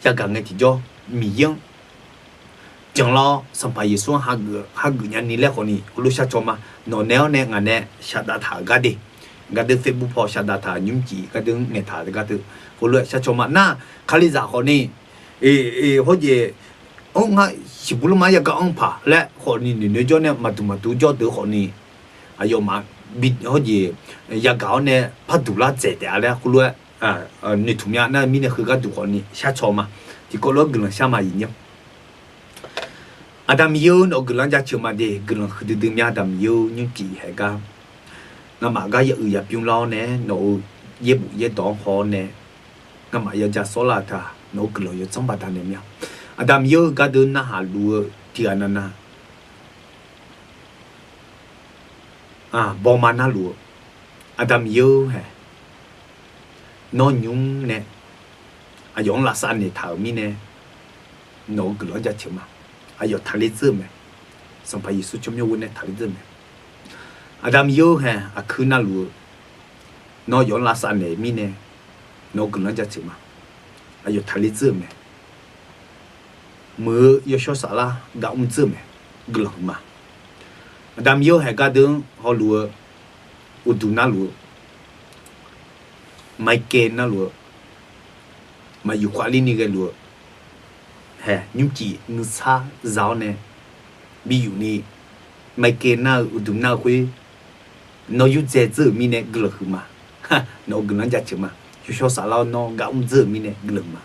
yagaq ngae tiqjawr, Miqyaer-anr janlar-awr Sanqpaq Yeqsur-anr hageuf nyani laer khawf ni khoerlof sharcaw ma. Nawq nae-awr nae ngaq nae shaqdav taq-euq gar de, gardeuv Facebook paw shaqdav taq nymrcif gardeuv-anr ngaeqtaq-euq gar teu khoerlof-aer sharcaw ma. Nar Kalizaq khawf ni hawr jeq-anr ngar siqbur lmr-anr yagaq anr paq laer khawf ni noeqnoeq jawr nae maqduq maqduq jawr deuq khawf ni, aqyawfmaf bi hawr jeq yagaq-awr nae par duq lar dzaeq taef-a laer khoerlof-aer noeqtmq mya. Nar mirnae heugar duq khawf ni sharcaw ma. Tiqkawv lof-aer guiqlanq shar ma iqnyir. Aqda Miqyaer-eu nawq-eu guiqlanq jaceuq ma de guiqlanq huiqdui dui mya Aqda Miqyaer-eu nymrcif haeq gar. Ngamaf gar ya uiq ya bymr lar-awr nae nawq-eu yaerbof yaerdawq-anr haw-awr nae, ngamaf ya ja sawrlar-eu teu-aq nawq-eu guiqlanq yawdzanr baqdanae mya. Aqda Miqyaer-eu gardeuv narhaq luf-eu tiqghaq navnav bawma narluf-eu, Aqda Miqyaer-eu haeq, nawr nymr nae aqyawf-anr lavsav naeqtaq-euq mirnae nawq-eu guiqlanq-anr jaceuq ma. Aqyawf taqler dzeur-euq mae. Sanqpaq Yeqsur tsawrmyanr ghoe nae taqler dzeur-euq mae. Aqda Miqyaer-eu haeq, aqkuir narluf-eu, nawr yawf-anr lavsav naeq-eu mirnae nawq-eu guiqlanq-anr jaceuq ma. Aqyawf taqler dzeur-euq mae. Muiq-eu yawshawr saflar gar mr dzeur-euq mae. Guiqlanq huiqma. Aqda Miqyaer-eu haeq gardeuv-anr hawluf-eu, uqduq narluf-eu, Miqkaer narluf-eu, maq yufkhav ler ni ghaeluf-eu haeq, nymrcif nuisar za-awr nae bi yuf ni, Miqkaer nar-eu uqduq nar-eu khoer nawr yurdzae dzeur-euq mirnae guiqlanq huiqma. Nawq-eu guiqlanq-anr jaceuq ma. Yawshawr saflar-awr nawr gar mr dzeur-euq mirnae guiqlanq ma.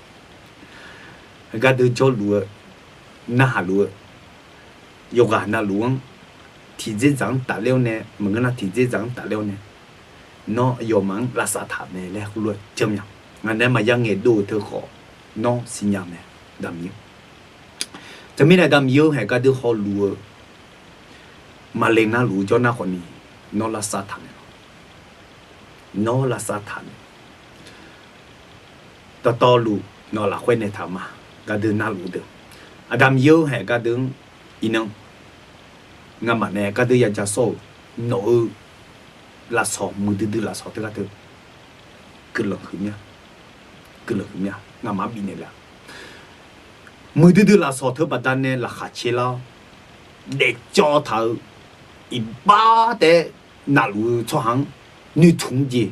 Gardeuv jawrluf-eu, narhaq luf-eu, yawqghaq navluf-anr tiqdzerdzaq-anr tafler-awr nae, maqngeur nar tiqdzerdzaq-anr tafler-awr nae, nawr aqyawfmaf-anr lavsav taq-euq mae laer khoerlof-aer janr mya. Ngaq nae maqya ngaeqdov-euq teu khawf nawr siqnya mae. Aqda Miqyaer, teumirnae Aqda Miqyaer-eu haeq gardeuv hawluf-eu maqle narluf-eu jawr nar khawf ni, nawr lavsav taq mae lawq. Nawr lavsav taq mae. Dawqtawvluf nawq lafkhoer naeqtaq ma. Gardeuv narluf deuq, Aqda Miqyaer-eu haeq gardeuv-anr iqnan ngamaf nae gardeuv ya ja sawr-euq nawq-eu lafsawq muiqdui dui lafsawq teugar teu guiqlanq huiqmya. Guiqlanq huiqmya. Ngamaf-anr bifnaeq le-a. Muiqdui dui lafsawq teu baqdanae laqkhaq caer lar-awr, daefcawv taq-euq iqbax taef-aer navluf-eu tsawrhaq-anr noeqtmq-eu jeq,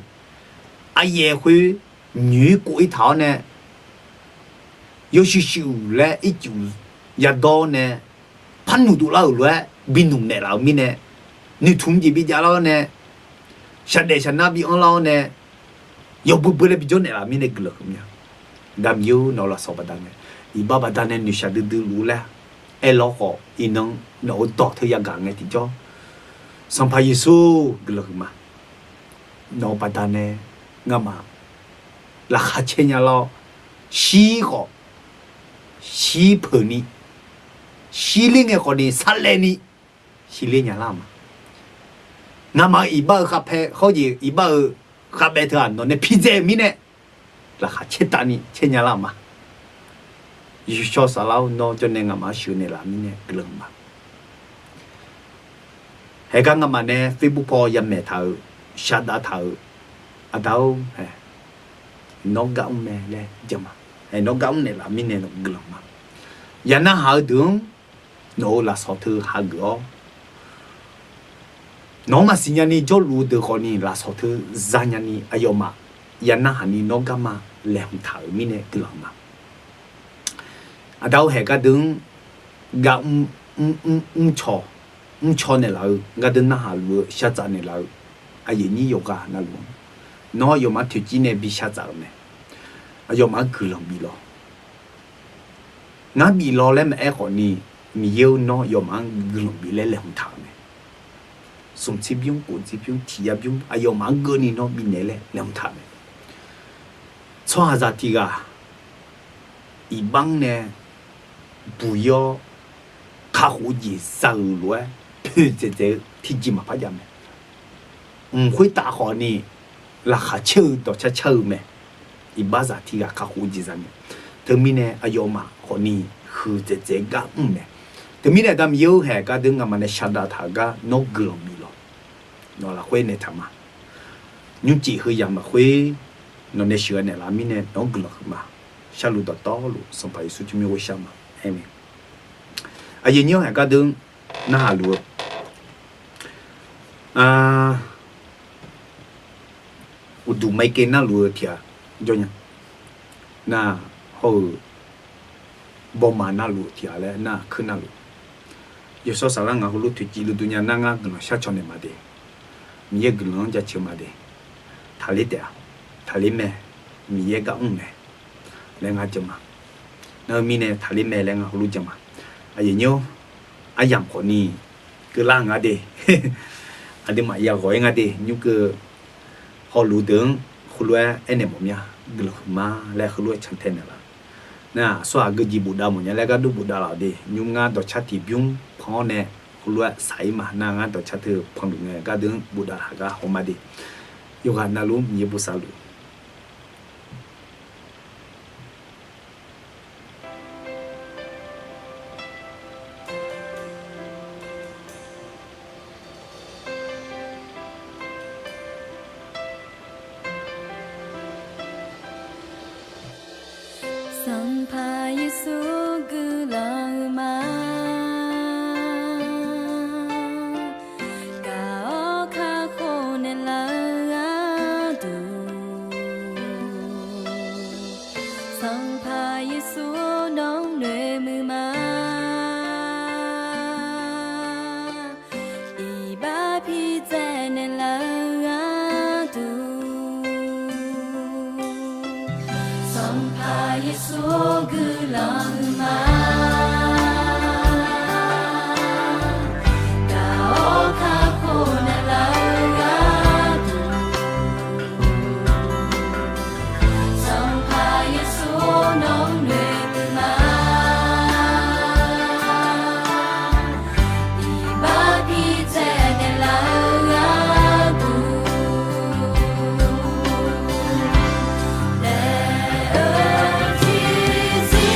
aqyaef khoer nyoeq-ir kov-ir taq-awr nae, yawshuif shuif laer ircuf yadawr nae, par noeqdov lar-euq lof-aer bi noeqnaeq laf-euq mirnae, noeqtmq jeq bi jav lar-awr nae, shaqdaef shaqnar bi anr lar-awr nae, yawbui bui laer bi jawrnaeq laf mirnae guiqlanq huiq mya. Damiq-or, nawq-eu lafsawq baqdanae, iqbax baqdanae noeqshaq duidui luf-eu laer aerlawr khawf, iqnan nawq-eu dawq teu yagaq ngae tiqjawr, Sanqpaq Yeqsur guiqlanq huiq ma. Nawq-eu baqdanae ngamaf laqkhaq caer nya lar-awr, shir khawf shir peuq ni, shir ler ngae khawf ni sarlaev ni shir ler nya lar ma. Ngamaf-eu iqbax-eu khavpae hawr jeq iqbax-eu khavbaev teu-aq nawq nae pidzae-euq mirnae, laqkhaq caer tavni caer nya lar ma. Yeqsur Kali saflar-or, nawr jawrnae ngamaf-anr sheuqnaeq laf mirnae guiqlanq ma. Haegar ngamaf nae Facebook paw yamaeq taq-euq, shardav taq-euq, aqda-or, nawr gar mr mae laer jan ma. Nawr gar mr naeqlaf mirnae nawq guiqlanq ma. Yaq narhaq-eu deuq-anr nawq-euq lafsawq teu hageuf-awr, nawq-anr maqsiq nyani jawrluf-eu deuq khawf ni lafsawq teu za nyani aqyawfmaf yaq narhaq ni nawr garma laeqhmq taq-euq mirnae guiqlanq ma. Aqda-or, haegar deuq-anr gar mr, mr, mrcaw, mrcaw naeqlaf-eu gardeuv narhaq luf-eu shartsaf naeqlaf-eu aqyuif nyir yawqghaq navluf-anr, nawr aqyawfmaf-anr toeqciv nae bi shartsaf-euq mae. Aqyawfmaf-anr guiqlanq bif lawq. Ngar bif lawq laer maqaer khawf ni, Miqyaer-or, nawr aqyawfmaf-anr guiqlanq bif laer laeqhmq taq-euq mae. Smq tser bymr, kof tser bymr, tiq yar bymr, aqyawfmaf-anr geuvni nawr bifnaeq laer laeqhmq taq-euq mae. Tsawrhaqzaq tiq ghaq iqbax-anr nae buq-ir-awr, kakhof-eu jeq za-euq lof-aer poeqdzaeq dzaeq-eu tiqjeq maqpar jav mae. Mq khoertav khawf ni laqkhaq caer-eu dawqcar car-eu mae. Iqbaxzaq tiq ghaq kakhof-eu jeq za mae. Teumirnae aqyawfmaf khawf ni huiqdzaeq dzaeq-eu gar mr mae. Teumirnae aqda Miqyaer-or, haegar deuq ngamaf nae shardav taq-eu gar nawr guiqlanq bif lawq. Nawq lafkhoer naeq taq ma. Nymrcif heu yamq lafkhoer nawq nae sheuqghae naeqlaf mirnae nawq-anr guiqlanq huiq ma. Sharluf dawqtawvluf Sanqpaq Yeqsur tsawrmyanr ghoe shar ma. Amen. Aqyuif nyir-awr, haegar deuq narhaq luf-eu, uqduq Maqaer navluf-eu tiq ghaq jawr nya. Nar hawr-eu Bawrma navluf-eu tiq ghaq laer nar-aq, kuir navluf. Yawshawr Saflar ngaq heulof toeqciv luf dmnya nar ngar guiqlanq shar caw naeq ma de. Miqyaer guiqlanq-anr jaceuq ma de. Taqler taef-a. Taqler mae. Miqyaer gar mr mae laer ngar jan ma. Nar-eu mirnae taqler mae laer ngar heulof jan ma. Aqyuif nyir-or, aryamq khawf ni keuvlar nga de. Aqduimaf yaghawq-aer nga de. Nymr keuv hawluf deuq-anr heulof-aer aernaeq mawf mya. Guiqlanq huiqma laer heulof-aer cantae naeqlaf. Nar-aq, aqsurghaq geujeq bofdav mawf nya laer gharduq bofdav laf-awq de. Nymr ngar dawqcar tiq bymr pan-awr nae heulof-aer saq-ir ma. Nar ngar dawqcar teu panluf ngae gardeuq-anr bofdav laf gar haw ma de. Yawqghaq navluf-anr Miqyaer bosav luf. Sanqpaq Yeqsur guiqlanq-eu ma. Gaq-awr kakhof naeqlaf-eu gharduq, Sanqpaq Yeqsur nawq-anr noeqmuiq ma. Iqbax pitsaev naeqlaf-eu gharduq, Sanqpaq Yeqsur guiqlanq-eu ma. Gaq-awr kakhof naeqlaf-eu gharduq, Sanqpaq Yeqsur nawq-anr noeqmuiq ma. Iqbax pitsaev naeqlaf-eu gharduq, laer-eu tiqzir